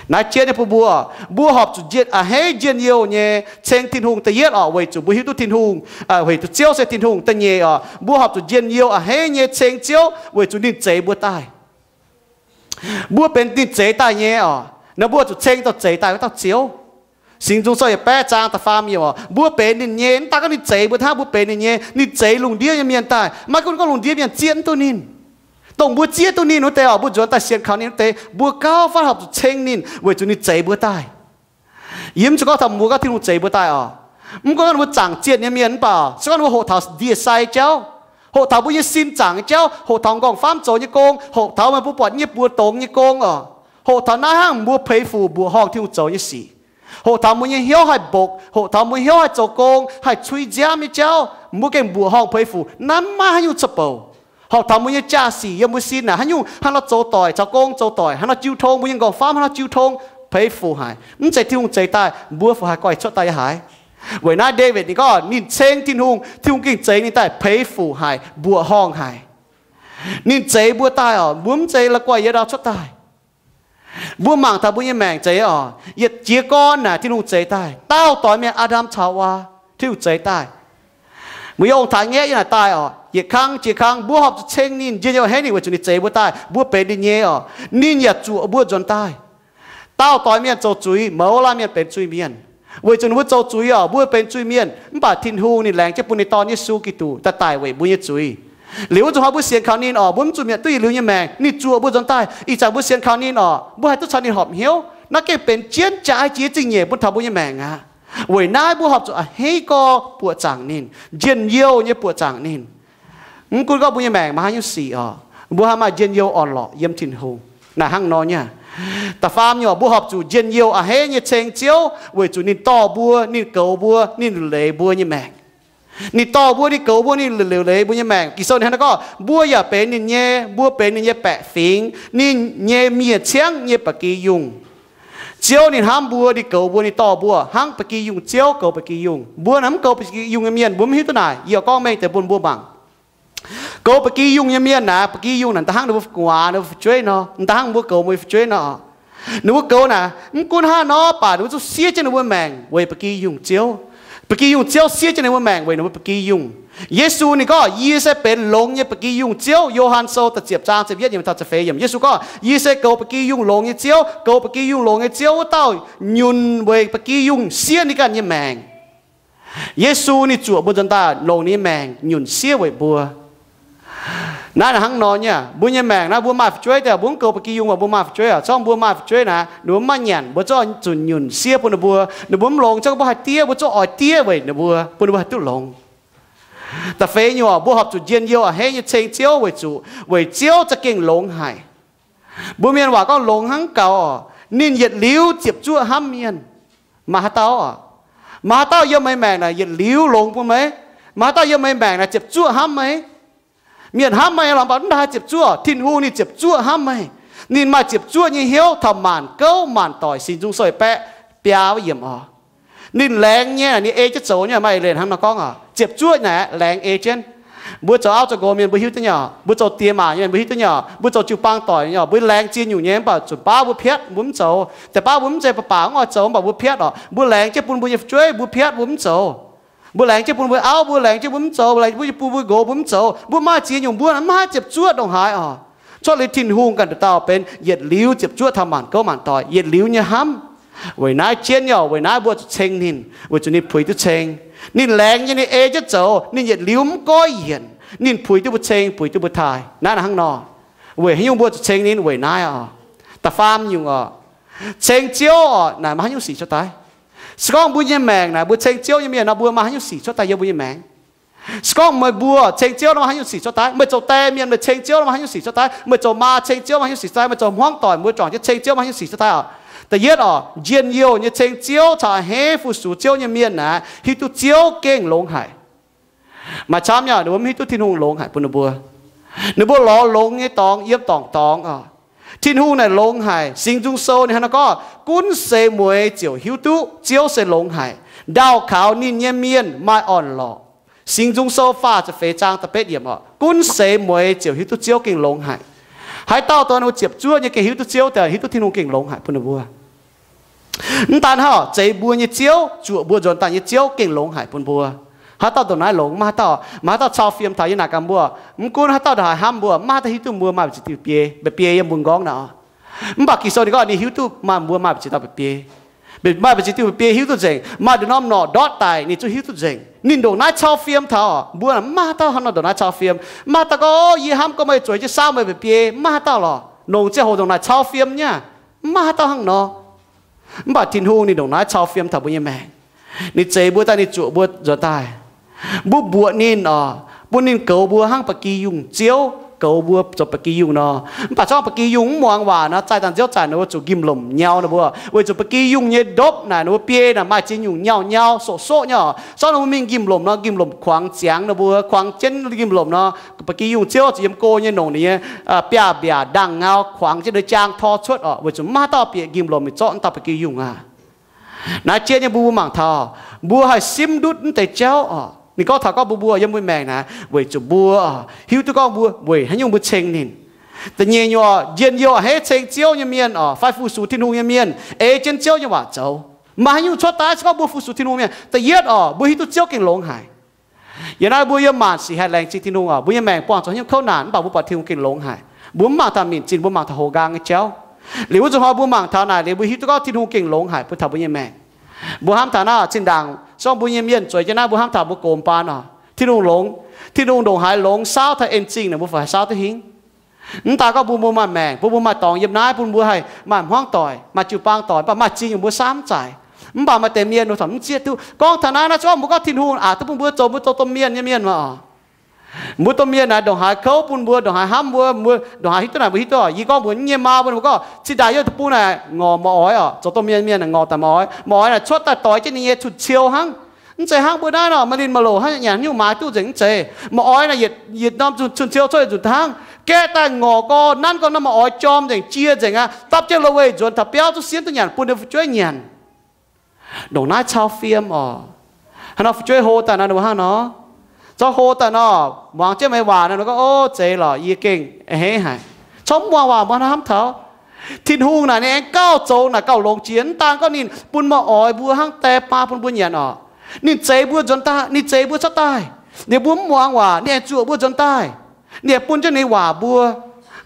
Naaiv jienv nyei bun mbuo, mbuo horpc zuqc njien, a'hneiv njien-youh nyei ceng Tin-Hungh. Da'yietv oc, weic zuqc mbuo hiuv duqv Tin-Hungh, weic zuqc Ziouv se Tin-Hungh. Da'nyeic oc, mbuo horpc zuqc njien-youh a'hneiv nyei ceng Ziouv weic zuqc ninh zeix mbuo daaih. Mbuo benx ninh zeix daaih nyei oc. Naaiv mbuo zuqc ceng dongh zeix daaih wuov dauh Ziouv. Singx Nzung Sou yietc baeqv zaang da'faam yiemc oc, mbuo benx ninh nyei. Mv daan gorngv ninh zeix mbuo hnangv, mbuo benx ninh nyei. Ninh zeix lungh ndiev nyei mienh daaih. Maiv gunv gorngv lungh ndiev mienh zieqv mv duqv ninh, dongh mbuo zieqv duqv ninh wuov deix oc, mbuo nzuonx daaih sienx kaux ninh wuov deix, mbuo gauh fatv horpc zuqc ceng ninh weic zuqc ninh zeix mbuo daaih. Yie mv zuqc gorngv taux mbuo gorngv Tin-Hungh zeix mbuo daaih oc. Mv gunv gorngv mbuo zaangc zienh nyei mienh mv baac se gorngv mbuo hoqc taux ndie-sai jauv, Hoqc taux mbuo nyei sin zaangc nyei jauv, hoqc taux m'nqorngv-famv zoux nyei gong, hoqc taux meih mbuo buatc nyei buoz dongz nyei gong oc, hoqc taux naaiv hnangv mbuo peix fuc mbuoqc horngh Tin-Hungh zoux nyei sic. Hoqc taux mbuo nyei hnyouv haih mbokc, hoqc taux mbuo hnyouv haih zoux gong, haih cui nziaamv nyei jauv, mbuo gengh mbuoqc horngh peix fuc, naaiv maiv haaix nyungc cuotv bouc. Hoqc taux mbuo nyei jaa-sic yiem mbuo sin naaic, haaix nyungc hnangv nor zoux doic, caux gong zoux doic, hnangv nor jiu tong, mbuo nyei m'nqorngv-famv hnangv nor jiu tong, peix fuc haic. Mv zeiz Tin-Hungh zeix daaih, mbuo fai haih goiv cuotv daaih yaac haiz. Weic naaiv Ndaawitv ninh gorngv ninh ceng Tin-Hungh, Tin-Hungh gengh zeix ninh daaih peix fuc haic, mbuoqc horngh haic. Ninh zeix mbuo daaih oc, mbuo mv zeiz la'guaih yiem ndau cuotv daaih. Mbuo mangc taux mbuo nyei maengc zeiz oc, yietc jiez gorn naaic Tin-Hungh zeix daaih, daauh doix mienh Aa^ndam caux Ewaa, Tin-Hungh zeix daaih. Mbuo yiem ong-taaix ngaeqv yiem naaic daaih oc, yietc kang jiex kang mbuo horpc zuqc ceng ninh, njien-youh a'hneiv ninh weic zuqc ninh zeix mbuo daaih, mbuo benx ninh nyei oc. Ninh yaac zuoqc mbuo nzuonx daaih. Daauh doix mienh zoux zuiz, mouz laanh mienh benx zuiz-mienh. Weic zuqc ninh mbuo zoux zuiz oc, mbuo benx zuiz-mienh. Mv baac Tin-Hungh ninh laengz jienv bun ninh Dorn Yesu Giduc daaih daic weic mbuo nyei zuiz. Liuz wuov nzunc hnoi mbuo sienx kaux ninh oc, mbuo mv zuqc mietc duqv yietc liuz nyei maengc. Ninh zuoqc mbuo nzuonx daaih, ih zanc mbuo sienx kaux ninh oc, mbuo haih duqv caux ninh horpc hnyouv. Naaiv gengh benx jienv jaaix jiex zingh nyeic bun taux mbuo nyei maengc aqv. Weic naaiv mbuo horpc zuqc a'hneiv gorx buoqc zaangc ninh, njien-youh nyei buoqc zaangc ninh. Mv gunv gorngv mbuo nyei maengc maaih haaix nyungc sic oc, mbuo haih maaih njien-youh orn-lorqc yiem Tin-Hungh. Naaiv hnangv nor nyei. Da'faam nyungc, mbuo horpc zuqc njien-youh a'hneiv nyei ceng Ziouv weic zuqc ninh dorh mbuo, ninh goux mbuo, ninh leiz mbuo nyei maengc. Ninh dorh mbuo, ninh goux mbuo, ninh liuc leiz mbuo nyei maengc. Ging-Sou ninh hnangv naaiv gorngv, mbuo yaac benx ninh nyei, mbuo benx ninh nyei baeqc fingx, ninh nyei mienh ciangv nyei ba'gi yungh. Ziouv ninh hnamv mbuo, ninh goux mbuo, ninh dorh mbuo hnangv ba'gi yungh ziouv goux ba'gi yungh. Mbuo naaic mv goux ba'gi yungh nyei mienh, mbuo mv hiuv duqv naaic. Yie oix gorngv mengh deix bun mbuo mangc. Goux ba'gi yungh nyei mienh naaic, ba'gi yungh naaic da'hnangv ninh mbuo gu'nguaaz, ninh mbuo fu'jueiv nor, da'hnangv mbuo goux mbuo nyei fu'jueiv nor. Ninh mbuo goux naaic, mv gunv hnangv nor baac ninh mbuo zungv siev jienv ninh mbuo maengc weic ba'gi yungh ziouv. Ba'gi yungh ziouv siev jienv ninh mbuo maengc weic ninh mbuo ba'gi yungh. Yesu ninh gorngv, yie se benx longx nyei ba'gi yungh ziouv. Yo^han Sou da'ziepc zaang ziepc yietv yiemc taux ziepc feix yiemc. Yesu gorngv, yie se goux ba'gi yungh longx nyei ziouv. Goux ba'gi yungh longx nyei ziouv wuov dauh nyunc weic ba'gi yungh siev ninh ganh nyei maengc. Yesu ninh zuoqc mbuo nzuonx daaih longc ninh nyei maengc nyunc siev weic mbuo. Naaiv hnangv nor nyei, mbuo nyei maengc naaiv, mbuo maaih fu'jueiv daaih, mbuo mv goux ba'gi yungh, mbuo maaih fu'jueiv oc, zorngv mbuo maaih fu'jueiv naaic, ninh mbuo maiv nyanc, mbuo zungv zuqc nyunc siev bun ninh mbuo. Ninh mbuo mv longx, zorngv mbuo haih diev, mbuo zungv oix diev weic ninh mbuo, bun ninh mbuo haih duqv longx. Da'feix nyungc, mbuo horpc zuqc njien-youh a'hneiv nyei ceng Ziouv weic zuqc weic Ziouv za'gengh longx haic. Mbuo mienh waac gorngv longx hnangv gaux oc. Ninh yietc liuz ziepc zuoqv hnamv mienh. Maaih haaix dauh oc? Maaih haaix dauh yiem meih maengc naaic yietc liuz longx bun meih? Maaih haaix dauh yiem meih maengc naaic ziepc zuoqv hnamv meih? Mienh hnamv meih lorqc, mv baac mv haih ziepc zuoqv. Tin-Hungh ninh ziepc zuoqv hnamv meih. Ninh maaih ziepc zuoqv nyei hnyouv taux maanc gouv maanc doic, Singx Nzung Sou yietc baeqv biaa wuov yiemc oc. Ninh laengz nyei, ninh ei jienv zoux nyei, maaih eix leiz hnangv nor gorngv oc. Ziepc zuoqv naaic laengz ei jienv. Mbuo zoux auv zoux nqox mienh mbuo hiuv duqv nyei oc. Mbuo zoux diex maac nyei mienh mbuo hiuv duqv nyei oc. Mbuo zoux jiu-baang doic nyei oc, mbuo laengz ziex nyungc nyei, mv baac zunc baav mbuo piatv, mbuo mv zoux. Deix baav mbuo mv zeiz baac baac mv oix zoux, mv baac mbuo piatv oc. Mbuo laengz jienv bun mbuo nyei fu'jueiv, mbuo piatv mbuo mv zoux. Mbuo laengz jienv bun mbuo auv, mbuo laengz jienv mbuo mv zoux, laengz jienv bun mbuo nqox mbuo mv zoux. Mbuo maaih ziex nyungc mbuo mv haih ziepc zuoqv ndongc haaix oc. Cuotv liuz Tin-Hungh ganh dauh dauh benx yietc liuz ziepc zuoqv taux maanc gouv maanc doic, yietc liuz nyei hnamv. Weic naaiv jienv nyei oc, weic naaiv mbuo zuqc ceng ninh, weic zuqc ninh puix duqv ceng. Ninh laengz nyei, ninh ei jienv zoux, ninh yietc liuz mv goiv yienc, ninh puix duqv mbuo ceng, puix duqv mbuo taaih. Naaiv hnangv nor. Weic haaix nyungc mbuo zuqc ceng ninh? Weic naaiv oc. Da'faam nyungc oc, ceng Ziouv oc, naaic maiv haaix nyungc sic cuotv daaih. Se gorngv mbuo nyei maengc naaic mbuo ceng Ziouv nyei mienh nor, mbuo maaih haaix nyungc sic cuotv daaih yiem mbuo nyei maengc? Se gorngv meih mbuo ceng Ziouv nor, maaih haaix nyungc sic cuotv daaih? Meih zoux die mienh meih ceng Ziouv nor, maaih haaix nyungc sic cuotv daaih? Meih zoux maa ceng Ziouv, maaih haaix nyungc sic cuotv daaih? Meih zoux hmuangv doic mbuo juangc jienv ceng Ziouv, maaih haaix nyungc sic cuotv daaih oc? Da'yietv oc, njien-youh nyei ceng Ziouv caux a'hneiv fu-sux Ziouv nyei mienh naaic, hiuv duqv Ziouv gengh longx haic. Maaih camv nyei oc, ninh mbuo mv hiuv duqv Tin-Hungh longx haic bun ninh mbuo. Ninh mbuo lorz longx nyei dorngx yiem dorngc dorngx oc. Tin-Hungh naaic longx haic. Singx Nzung Sou ninh hnangv naaiv gorngv, gunv seix mueiz ziouc hiuv duqv Ziouv se longx haic, ndaauh kaux ninh nyei mienh maaih orn-lorqc. Singx Nzung Sou faah ziepc feix zaang da'betv yiemc oc, gunv seix mueiz ziouc hiuv duqv Ziouv gengh longx haic. Haaix dauh dongh ninh mbuo ziepc zuoqv nyei gengh hiuv duqv Ziouv, daaih hiuv duqv Tin-Hungh gengh longx haic bun ninh mbuo. Mv daan hnangv, zeix mbuo nyei Ziouv, zuoqc mbuo nzuonx daaih nyei Ziouv gengh longx haic bun mbuo. Haaix dauh ndongc naaiv longx? Maiv haaix dauh, maiv haaix dauh cau fiem taux yie naaic gaax mbuo. Mv gunv haaix dauh ndongc haaix hnamv mbuo, maiv haaix dauh hiuv duqv mbuo maaih mbu'ziex diuh biei, mba'biei yiem mbuo nqorngv naaic oc. Mv baac Ging-Sou ninh gorngv ninh hiuv duqv maaih mbuo maaih mbu'ziex dauh mba'biei. Maaih mbu'ziex diuh mba'biei hiuv duqv nzengc, maaih ndongc norm norqc ndortv daic ninh zungv hiuv duqv nzengc. Ninh ndongc naaiv cau fiem taux mbuo, maiv haaix dauh haaix nor ndongc naaiv cau fiem. Maiv haaix dauh gorngv, yie hnamv gorngv meih zueiz jienv saauv meih mba'biei, maiv haaix dauh lorqc. Longc ziangh hoc ndongc naaic cau fiem nyei, maiv haaix dauh hnangv nor. Mv baac Tin-Hungh ninh ndongc naaiv cau fiem taux mbuo nyei maengc. Ninh zeix mbuo daaih, ninh zuoqc mbuo nzuonx daaih. Mbuo mbuoqc ninh oc, bun ninh goux mbuo hnangv ba'gi yungh ziouv goux mbuo zoux ba'gi yungh nor. Mv baac zorngv ba'gi yungh mv muangx waac nor, zaih daaih nziouv zaaic ninh mbuo zuqc nqimh lomc nyau ninh mbuo, weic zuqc ba'gi yungh nyei ndopv naaic ninh mbuo biei naaic maaih ziex nyungc nyauv-nyauv soqv-soqv nyei oc. Zorngv ninh mbuo mingh nqimh lomc nor, nqimh lomc kuangx ziangx ninh mbuo, kuangx jienv nqimh lomc nor, ba'gi yungh ziouv zuqc yiem go nyei nongc ninh nyei biaav-mbiaac ndaangh ngau kuangx jienv ninh jaang tor cuotv oc, weic zuqc maiv maaih dauh bieqc nqimh lomc mingh zorqv naaiv dauh ba'gi yungh aqv. Naaiv jiex nyei mbuo, mbuo mangc taux mbuo haih simv ndutv mv deix jauv oc. Ninh gorngv taux gorngv mbuo, mbuo yiem mbuo maengc naaiv weic zuqc mbuo hiuv duqv gorngv mbuo weic haaix nyungc mbuo ceng ninh. Da'nyeic nyungc oc, njien-youh a'hneiv ceng Ziouv nyei mienh oc, fai fu-sux Tin-Hungh nyei mienh ei jienv Ziouv nyei waac zoux, maaih haaix nyungc cuotv daaih se gorngv mbuo fu-sux Tin-Hungh mienh. Da'yietv oc, mbuo hiuv duqv Ziouv gengh longx haic. Yiem naaiv mbuo yiem maanc sic haih laengz zingh Tin-Hungh oc. Mbuo nyei maengc buangh zuqc haaix nyungc kouv naanc, mv baac mbuo buatc Tin-Hungh gengh longx haic. Mbuo mv mangc taux minc zinh, mbuo mangc taux houx nqaang nyei jauv. Liuz wuov zuqc hnoi mbuo mangc taux naaic liuz mbuo hiuv duqv gorngv Tin-Hungh gengh longx haic bun taux mbuo nyei maengc. Mbuo hnamv taux naaiv zinh ndaangc, zorngv mbuo nyei mienh zueiz jienv naaiv, mbuo hnamv taux mbuo gox mbaanh oc, Tin-Hungh longx, Tin-Hungh ndongc haaix longx saauv taux en zingh naaic, mbuo fai haih saauv duqv hingh? Mv daan gorngv mbuo, mbuo maaih maengc, bun mbuo maaih dorngx yiem naaiv, bun mbuo haih maaih hmuangv doic, maaih jiu-baang doic, mv baac maaih zingh nyungc mbuo samv zaaic. Mv baac maaih deix mienh mbuo corc mv zieqv duqv. Gorngv taux naaiv, naaiv se gorngv mbuo gorngv Tin-Hungh aqc duqv bun mbuo zoux, mbuo zoux domh mienh nyei mienh maah oc. Mbuo domh mienh naaic ndongc haaix kouv bun mbuo, ndongc haaix hnamv mbuo, mbuo ndongc haaix hiuv duqv naaic, mbuo hiuv duqv oc. Yie gorngv mbuo nyei maa mbuo, mbuo gorngv zinh ndaangc yiem deic-bung naaic ngorc ma'oix oc, zoux domh mienh mienh naaic ngorc daaih ma'oix. Ma'oix naaic cuotv daaih doix jienv ninh nyei cun-ciou hnangv. Mv zeiz hnangv mbuo naaiv nor, maaih linh maaih loc hnangv nyanc haaix nyungc maaiz duqv nzengc, mv zeiz. Ma'oix naaic yietc, yietc norm cun-ciou cuotv yietc nzunc hnangv. Gaeqv daaih ngorc gorx, nanv gorx, norm ma'oix jorm nzengc, jiex nzengc aqv, dapv jienv loz-weih nzuonx taux biauv, zuqv sienv duqv nyanc, bun ninh fu'jueiv nyanc. Ndongc naaiv cau fiem oc. Haaix nor fu'jueiv hlo daaih nor, ninh mbuo hnangv nor, zorqv hlo daaih nor, muangx jienv meih waac nor, ninh gorngv, Ov, zeiz lorqc, yie gengh a'hneiv haic. Corc mv muangx waac, mbuo hnamv taux Tin-Hungh naaic ninh aengx gauh zoux naaic gauh longx jiex. Mv daan gorngv ninh bun ma'oix mbuo hnangv die baa bun mbuo nyanc oc, ninh zeix mbuo nzuonx daaih, ninh zeix mbuo cuotv daaih. Ninh mbuo mv muangx waac, ninh aengx zuoqc mbuo nzuonx daaih. Ninh aengx bun jienv ninh waac mbuo.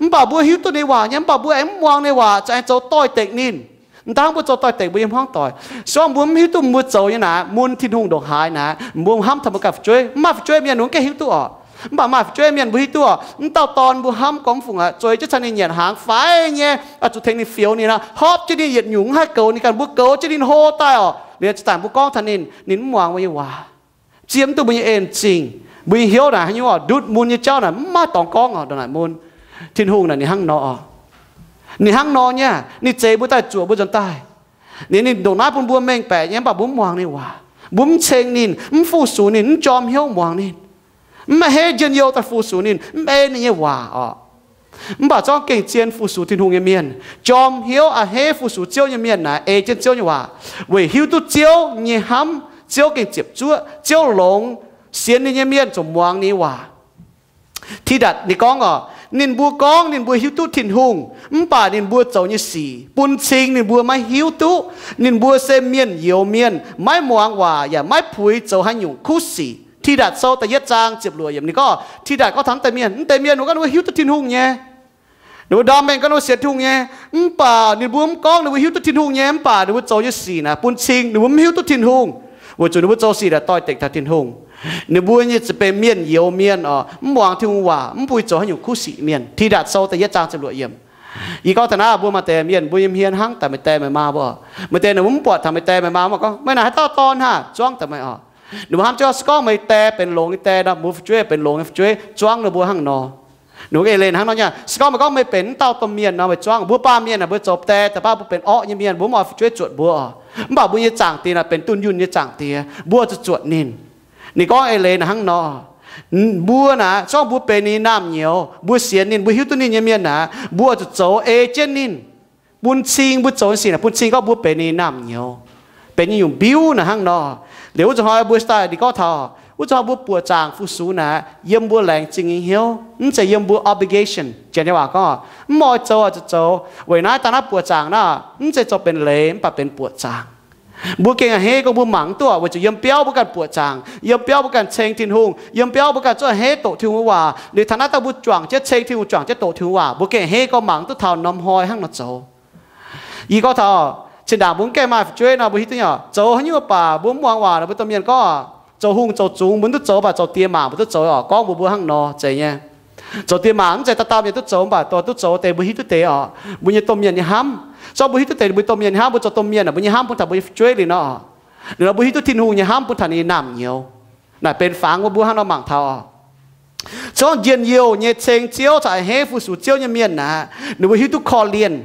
Mv baac mbuo hiuv duqv ninh waac nyei, mv baac mbuo aengx mv muangx ninh waac, za'gengh zoux doix-dekc ninh. Mv daan mbuo zoux doix-dekc mbuo nyei hmuangv doic. Se gorngv mbuo mv hiuv duqv mbuo zoux nyei naaic mun Tin-Hungh ndongc haaix naaic, mbuo hnamv taux mbuo ganh fu'jueiv. Mv maaih fu'jueiv mienh mbuo mv gaengh hiuv duqv oc. Mv baac maaih fu'jueiv mienh mbuo hiuv duqv oc. Mv dauh dorn mbuo hnamv gorngv mv fungc aqv, zueiz jienv caux ninh nyanc hnaangx faix nyei, zuqc tengx ninh fioux ninh nor, hopv jienv ninh yietc nyungc, mv haih goux ninh ganh, mbuo goux jienv ninh hlo daaih oc. Liuz zinh ndaangc mbuo gorngv taux ninh, ninh mv muangx mbuo nyei waac, zieqv mv duqv mbuo nyei en-zingh. Mbuo nyei hnyouv naaic haaix nyungc oc, ndutv mun nyei jauv naaic mv maaih dorngx gorngv oc, ndongc naaic mun. Tin-Hungh naaic ninh hnangv nor oc. Ninh hnangv nor nyei, ninh zeix mbuo daaih zuoqc mbuo nzuonx daaih. Ninh, ninh ndongc naaiv bun mbuo mengh baeqc nyei, mv baac mbuo mv muangx ninh waac. Mbuo mv ceng ninh, mv fu-sux ninh, mv jorm hnyouv muangx ninh, mv a'hneiv njien-youh daaih fu-sux ninh, mv ei ninh nyei waac oc. Mv baac zorngv gengh zien fu-sux Tin-Hungh nyei mienh, jorm hnyouv a'hneiv fu-sux Ziouv nyei mienh naaic ei jienv Ziouv nyei waac, weic hiuv duqv Ziouv nyei hnamv, Ziouv gengh ziepc zuoqv, Ziouv longx, sienx ninh nyei mienh ziouc muangx ninh nyei waac. Tidatc ninh gorngv oc, ninh mbuo gorngv ninh mbuo hiuv duqv Tin-Hungh, mv baac ninh mbuo zoux nyei sic bun cing ninh mbuo maiv hiuv duqv. Ninh mbuo se mienh youz mienh, maiv muangx waac yaac maiv puix zoux haaix nyungc kuv sic. Tidatc sou da'yietv zaang ziepc luoqc yiemc ninh gorngv, Tidatc gorngv taux naaiv deix mienh, naaiv deix mienh ninh gorngv ninh mbuo hiuv duqv Tin-Hungh nyei. Ninh mbuo ndorm mengh gorngv ninh mbuo sienx Tin-Hungh nyei, mv baac ninh mbuo mv gorngv ninh mbuo hiuv duqv Tin-Hungh nyei, mv baac ninh mbuo zoux nyei sic naaic bun cing ninh mbuo mv hiuv duqv Tin-Hungh, weic zuqc ninh mbuo zoux sic naaic doix-dekc taux Tin-Hungh. Ninh mbuo nyei za'gengh benx mienh youz mienh oc, mv muangx Tin-Hungh waac, mv puix zoux haaix nyungc kuv sic mienh. Tidatc sou da'yietv zaang ziepc luoqc yiemc. Yie gorngv taux naaiv mbuo maaih deix mienh mbuo nyei hmien hnangv daaih meih die meih maa mbuo. Meih die ninh mbuo mv buatc taux meih die meih maa mbuo gorngv, Meih naaic haaix dauh dorn haah? Zuangv daaih meih oc. Ninh mbuo hnamv jienv se gorngv meih die benx longx nyei die nor, mbuo fu'jueiv benx longx nyei fu'jueiv, zuangv ninh mbuo hnangv nor. Ninh mbuo gengh ei leiz hnangv nor nyei. Se gorngv meih gorngv meih benx mv dauh domh mienh nor, meih zuangv mbuo baamh mienh naaic, mbuo zoux die daaih baav mbuo benx orqv nyei mienh, mbuo mv oix fu'jueiv zuotc mbuo oc. Mv baac mbuo nyei Zaangc Diex naaic benx dunh yunh nyei Zaangc Diex, mbuo zuqc zuotc ninh. Ninh gorngv ei leiz naaic hnangv nor. Mbuo naaic, se gorngv mbuo benx ninh nyei naamh nyouz, mbuo sienx ninh, mbuo hiuv duqv ninh nyei mienh naaic, mbuo zuqc zoux ei jienv ninh. Bun cing mbuo zoux nyei sic naaic bun cing gorngv mbuo benx ninh nyei naamh nyouz, benx nyei nyungc mbiuv naaic hnangv nor. Liuz wuov zuqc hnoi mbuo daaih ninh gorngv taux, wuov zuqc hnoi mbuo buoqc zaangc fu-sux naaic yiem mbuo laengz zingh nyei hnyouv, mv zeiz yiem mbuo obligation. Janx nyei waac gorngv, mv oix zoux oix zuqc zoux. Weic naaiv daaih naaiv buoqc zaangc naaiv mv zeiz zoux benx leiz mv baac benx buoqc zaangc. Mbuo gengh a'hneiv gorngv mbuo mangc mv duqv, weic zuqc yiem biauv mbuo ganh buoqc zaangc, yiem biauv mbuo ganh ceng Tin-Hungh, yiem biauv mbuo ganh zuqc a'hneiv doqc Tin-Hungh waac. Liuz taux naaiv daaih mbuo juangc jienv ceng Tin-Hungh, juangc jienv doqc Tin-Hungh waac, mbuo gengh a'hneiv gorngv mangc mv duqv taux norm hnoi hnangv nor zoux. Yie gorngv taux, zinh ndaangc mbuo mv gaengh maaih fu'jueiv nor, mbuo hiuv duqv nyei, zoux haaix nyungc baac mbuo mv muangx waac nor, mbuo domh mienh gorngv, zoux hungh zoux zungx mbuo mv duqv zoux, mv baac zoux diex maac mbuo duqv zoux oc, gorngv mbuox mbuo hnangv nor zeiz nyei. Zoux diex maac mv zeiz dauh dauh mienh duqv zoux, mv baac dorh duqv zoux deix mbuo hiuv duqv deix oc, mbuo nyei domh mienh nyei hnamv. Zorqv mbuo hiuv duqv deix mbuo domh mienh nyei hnamv, mbuo zoux domh mienh aah, mbuo nyei hnamv bun taux mbuo nyei fu'jueiv liuz nor, liuz nor mbuo hiuv duqv Tin-Hungh nyei hnamv bun taux ninh nyei naamh nyouz. Naaic benx fangx mbuo, mbuo hnangv nor mangc taux oc. Se gorngv njien-youh nyei ceng Ziouv caux a'hneiv fu-sux Ziouv nyei mienh aeqv, ninh mbuo hiuv duqv korv-lienh,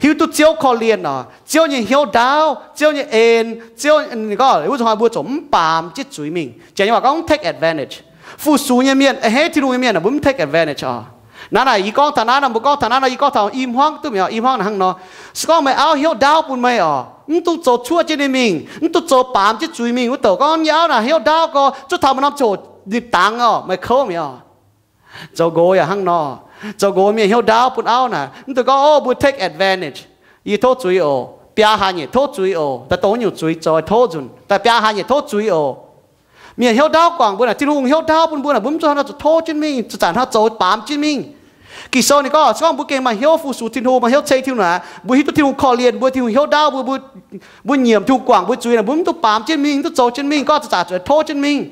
hiuv duqv Ziouv korv-lienh oc, Ziouv nyei hnyouv ndaauv, Ziouv nyei en, Ziouv, ninh gorngv wuov zuqc hnoi mbuo ziouc mv baamz jienv zuiz mingh. Janx nyei waac gorngv take advantage. Fu-sux nyei mienh, a'hneiv Tin-Hungh nyei mienh mbuo mv take advantage oc. Naaiv naaic yie gorngv taux naaiv nor, mbuo gorngv taux naaiv nor, yie gorngv taux i hmuangv duqv mi'aqv. I hmuangv naaic hnangv nor, se gorngv meih auv hnyouv ndaauv bun meih oc, mv dungx zoux cuoqv jienv ninh mingh, mv dungx zoux baamz jienv zuiz mingh. Wuov douc gorngv yie auv naaic hnyouv ndaauv gorx, zuov taux maaih norm ziangh hoc ninh dangx oc, meih kouv mi'aqv oc. Zoux nqox yaac hnangv nor. Zoux nqox mienh hnyouv ndaauv bun auv naaic, mv dungx gorngv, o, mbuo take advantage. Yie tov zuiz oc, biaa hlaax nyeic tov zuiz oc, daaih dongh wuov nyungc zuiz zoux tov nzunc, daaih biaa hlaax nyeic tov zuiz oc. Mienh hnyouv ndaauv guangc mbuo naaic, Tin-Hungh hnyouv ndaauv bun mbuo naaic, mbuo mv zuqc hnangv nor zuqc tov jienv mingh, zuqc zanc hnangv zoux baamz jienv mingh. Ging-Sou ninh gorngv, se gorngv mbuo gengh maaih hnyouv fu-sux Tin-Hungh, maaih hnyouv ceng Tin-Hungh naaic, mbuo hiuv duqv Tin-Hungh korv-lienh mbuo, Tin-Hungh hnyouv ndaauv mbuo, mbuo, mbuo nyiemc Tin-Hungh guangc mbuo zuiz naaic, mbuo mv dungx baamz jienv mingh, mv dungx zoux jienv mingh, gorngv zuqc zanc zuqc tov jienv mingh.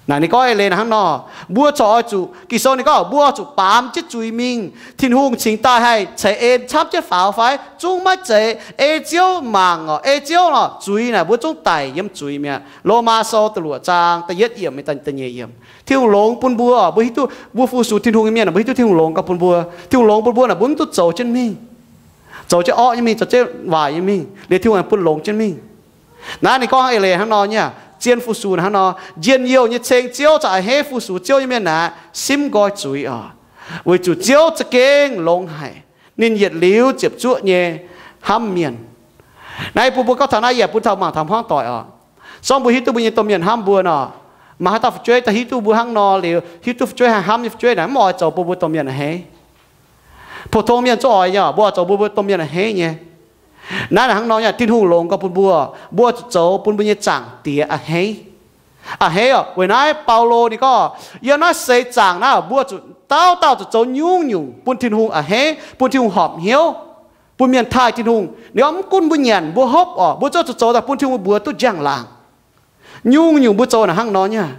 Naaic ninh gorngv eix leiz naaic hnangv nor, mbuo corc oix zuqc, Ging-Sou ninh gorngv mbuo oix zuqc baamz jienv zuiz mingh. Tin-Hungh cingx daaih haih ceix en camv jienv faaux fai? Zungv maiv zeiz. Ei Ziouv mangc oc, ei Ziouv oc, zuiz naaic mbuo zungv daic yiem zuiz mi'aqv. Lomaa Sou da'luoqc zaang da'yietv yiemc, da'nyeic yiemc. Tin-Hungh longx bun mbuo, mbuo hiuv duqv, mbuo fu-sux Tin-Hungh nyei mienh, mbuo hiuv duqv Tin-Hungh longx gauh bun mbuo. Tin-Hungh longx bun mbuo naaic, mbuo mv dungx zoux jienv mingh, zoux jienv orqv nyei mingh, zoux jienv waaic nyei mingh, liuz Tin-Hungh aengx bun longx jienv mingh. Naaiv ninh gorngv eix leiz hnangv nor nyei, zien fu-sux hnangv nor, njien-youh nyei ceng Ziouv caux a'hneiv fu-sux Ziouv nyei mienh naaic, simv nqoi zuiz oc, weic zuqc Ziouv za'gengh longx haic. Ninh yietc liuz ziepc zuoqv nyei hnamv mienh. Naaiv bun mbuo gorngv taux naaiv yaac bun taux mangc taux hmuangv doic oc. Se gorngv mbuo hiuv duqv mbuo nyei domh mienh hnamv mbuo nor, maaih haaix dauh fu'jueiv daaih hiuv duqv mbuo hnangv nor liuz, hiuv duqv fu'jueiv haih hnamv nyei fu'jueiv naaic, mv oix zoux bun mbuo domh mienh a'hneiv. Pou-tong mienh zungv oix nyei, mbuo oix zoux bun mbuo domh mienh a'hneiv nyei. Naaiv hnangv nor nyei, Tin-Hungh longx gauh bun mbuo, mbuo zuqc zoux bun mbuo nyei Zaangc Diex a'hneiv. A'hneiv oc. Weic naaiv Baulo ninh gorngv, yiem naaiv seix zaangc naaiv mbuo zuqc dauh dauh zuqc zoux nyungc-nyungc bun Tin-Hungh a'hneiv, bun Tin-Hungh horpc hnyouv, bun mienh taaih Tin-Hungh. Ninh gorngv mv gunv mbuo nyanc mbuo hopv oc, mbuo zungv zuqc zoux daaih bun Tin-Hungh mbuox duqv njang-laangc. Nyungc-nyungc mbuo zoux naaic hnangv nor nyei.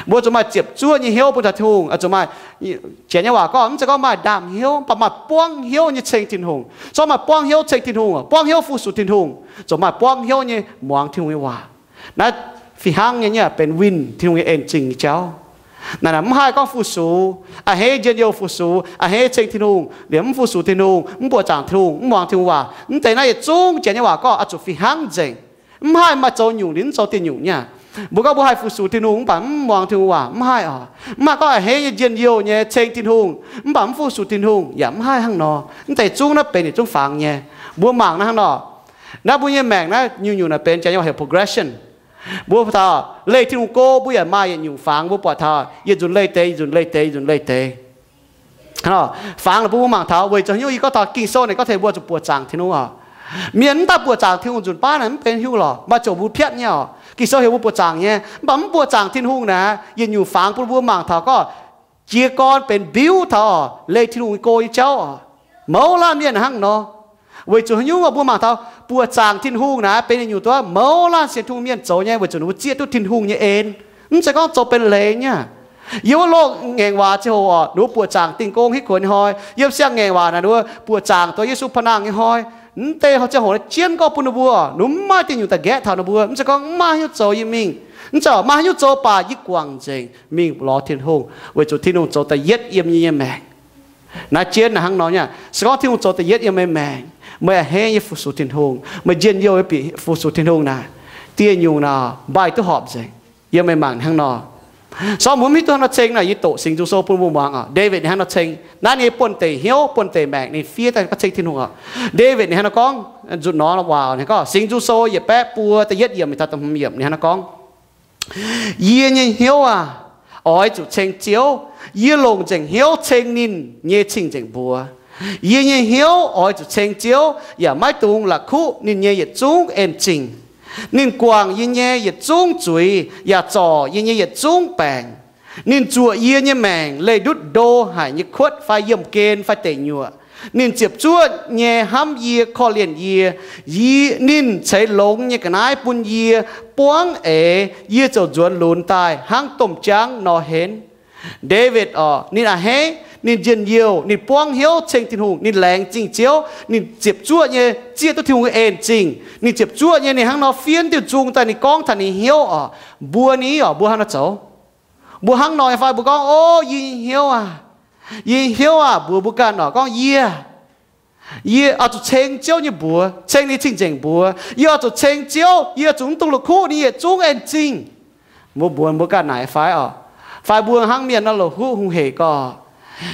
Mbuo zuqc maaih ziepc zuoqv nyei hnyouv bun taux Tin-Hungh, zuqc maaih, janx nyei waac gorngv, mv zeiz gorngv maaih ndaamv-hnyouv, mv baac maaih buangv hnyouv nyei ceng Tin-Hungh. Se gorngv maaih buangv hnyouv ceng Tin-Hungh, buangv hnyouv fu-sux Tin-Hungh, zuqc maaih buangv hnyouv nyei muangx Tin-Hungh nyei waac. Naaiv fih hnangv nyei, nyei benx winh Tin-Hungh nyei en zingh nyei jauv. Naaic mv haih gorngv fu-sux, a'hneiv njien-youh fu-sux, a'hneiv ceng Tin-Hungh, liemh mv fu-sux Tin-Hungh, mv buoqc zaangc Tin-Hungh, mv muangx Tin-Hungh waac. Mv deix naaiv yietc zungv janx nyei waac gorngv oix zuqc fih hnangv nzengc. Mv haih maaih zoux nyungc liuz mv zoux dieh nyungc nyei. Mbuo gorngv mbuo haih fu-sux Tin-Hungh mv baac mv muangx Tin-Hungh waac, mv haih oc. Mv haih gorngv a'hneiv nyei njien-youh nyei ceng Tin-Hungh mv baac mv fu-sux Tin-Hungh, yaac mv haih hnangv nor. Mv deix zungv naaiv benx yietc zungv fangx nyei. Mbuo mangc naaiv hnangv nor, naaiv mbuo nyei maengc naaiv nyungc-nyungc naaic benx janx nyei waac heuc progression. Mbuo taux leih Tin-Hungh go, mbuo yaac maaih yietc nyungc fangx, mbuo buatc taux yietc nzunc leih deix, yietc nzunc leih deix, yietc nzunc leih deix. Fangx naaic bun mbuo mangc taux weic zuqc haaix nyungc, yie gorngv taux Ging-Sou naaic gorngv tengx mbuo zuqc buoqc zaangc Tin-Hungh oc. Mienh mv daaih buoqc zaangc Tin-Hungh nzunc baav naaic mv benx haaix nyungc lorqc, maaih ziouc mbuo piatv nyei oc. Ging-Sou heuc mbuo buoqc zaangc nyei, mv baac mv buoqc zaangc Tin-Hungh naaic, yietc nyungc fangx bun mbuo mangc taux gorngv jiez gorn benx mbiuv taux leiz Tin-Hungh nyei go nyei jauv oc. Mouz laanh mienh hnangv nor. Weic zuqc haaix nyungc, mbuo mangc taux buoqc zaangc Tin-Hungh naaic benx yietc nyungc duqv mouz laanh sienx Tin-Hungh mienh zoux nyei, weic zuqc ninh mbuo zieqv duqv Tin-Hungh nyei en. Mv zeiz gorngv zoux benx leiz nyei. Yiem wuov loh ngaengc waac ziangh hoc oc, ninh mbuo buoqc zaangc dingh gong hitv kuonx nyei hnoi, yiem siang-ngaengc waac naaic ninh mbuo buoqc zaangc dongh Yesu pa'nangh nyei hnoi, mv deix ziangh hoc naaiv jienv gorngv bun ninh mbuo, ninh mbuo mv maaih dieh nyungc daaih nqaeqv taux ninh mbuo. Mv zeiz gorngv mv maaih haaix nyungc zoux yie mingh. Mv zeiz oc, maaih haaix nyungc zoux baac yie guangc nzengc mingh lorz Tin-Hungh, weic zuqc Tin-Hungh zoux da'yietv yiem yie nyei maengc. Naaiv jienv naaic hnangv nor nyei. Se gorngv Tin-Hungh zoux da'yietv yiem meih maengc, meih a'hneiv nyei fu-sux Tin-Hungh, meih njien-youh nyei bieqc fu-sux Tin-Hungh naaic, dieh nyungc naaic mbaih duqv horpc nzengc. Yiem meih mangc hnangv nor. Se gorngv mbuo mv hiuv duqv hnangv nor ceng naaic, yie doqc Singx Nzung Sou bun mbuo muangx oc. Ndaawitv ninh hnangv nor ceng. Naaiv ninh nyei buonh deic hnyouv, buonh deic maengc ninh fiev daaih gorngv ceng Tin-Hungh oc. Ndaawitv ninh hnangv nor gorngv, nzutc nor waac ninh gorngv, Singx Nzung Sou yietc baeqv buo da'yietv yiemc mingh taux da'hmz yiemc ninh hnangv nor gorngv, Yie nyei hnyouv aah! Oix zuqc ceng Ziouv. Yie longc nzengc hnyouv ceng ninh nyei cing-nzengc mbuox. Yie nyei hnyouv oix zuqc ceng Ziouv yaac maiv dungx la'kuqv ninh nyei yietc zungv en-zingh. Ninh guangc yie nyei yietc zungv zuiz yaac zorc yie nyei yietc zungv baengc. Ninh zuoqc yie nyei maengc leih ndutv ndo haic nyei kuotv fai yiemh gen fai deic nyuoqc. Ninh ziepc zuoqv nyei hnamv yie, korv-lienh yie. Yie, ninh ceix longx nyei ga'naaiv bun yie buangv eix, yie ziouc nzuonx lunx daaih hnangv domh jaangv nor henv. Ndaawitv oc, ninh a'hneiv, ninh njien-youh, ninh buangv hnyouv ceng Tin-Hungh, ninh laengz zingh Ziouv, ninh ziepc zuoqv nyei zieqv duqv Tin-Hungh nyei en-zingh, ninh ziepc zuoqv nyei ninh hnangv nor fiev diuh nzung daaih ninh gorngv taux ninh hnyouv oc, mbuo ni oc, mbuo hnangv nor zoux. Mbuo hnangv nor nyei fai? Mbuo gorngv, O, yie nyei hnyouv aah, yie nyei hnyouv aah, mbuox mbuo ganh oc, gorngv, Yie, yie oix zuqc ceng Ziouv nyei mbuox, ceng ninh cing-nzengc mbuox. Yie oix zuqc ceng Ziouv, yie oix zuqc mv dungx la'kuqv ninh yietc zungv en-zingh. Mbuo mbuox mbuo ganh naaic fai oc? Fai mbuo hnangv mienh nor la'kuqv hungh hec gorx?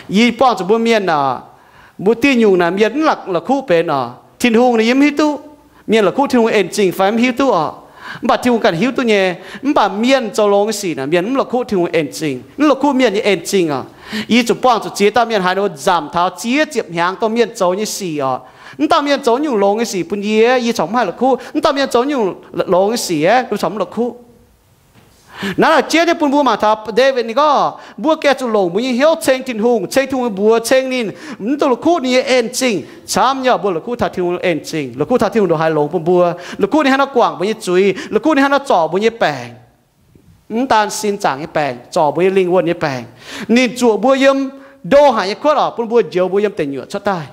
Yie buangh zuqc mbuo mienh oc, mbuo diuh nyungc naaic mienh mv la'kuqv benx oc. Tin-Hungh ninh yiem mv hiuv duqv. Mienh la'kuqv Tin-Hungh en-zingh fai mv hiuv duqv oc. Mv baac Tin-Hungh ganh hiuv duqv nyei. Mv baac mienh zoux longx nyei sic naaic mienh mv la'kuqv Tin-Hungh en-zingh, mv la'kuqv mienh nyei en-zingh oc. Yie zuqc buangh zuqc ziex dauh mienh haaix nor nzamc taux ziex ziepc hnyangx dongh mienh zoux nyei sic oc. Mv dauh mienh zoux nyungc longx nyei sic bun yie, yie corc mv haih la'kuqv. Mv dauh mienh zoux nyungc longx nyei sic aeqv, yie corc mv la'kuqv. Naaiv la'jienv nyei bun mbuo mangc taux Ndaawitv ninh gorngv, mbuo gengh zuqc longc mbuo nyei hnyouv ceng Tin-Hungh, ceng Tin-Hungh nyei mbuox, ceng ninh, mv dungx la'kuqv ninh nyei en-zingh. Camv nyei oc, mbuo la'kuqv taux Tin-Hungh en-zingh, la'kuqv taux Tin-Hungh ndongc haaix longx bun mbuo, la'kuqv ninh hnangv nor guangc mbuo nyei zuiz, la'kuqv ninh hnangv nor zorc mbuo nyei baengc. Mv daan sin zaangc nyei baengc, zorc mbuo nyei lingh wuonh nyei baengc. Ninh zuoqc mbuo yiem ndo haic nyei kuotv oc, bun mbuo njoux mbuo yiem deic nyuoqc cuotv daaih.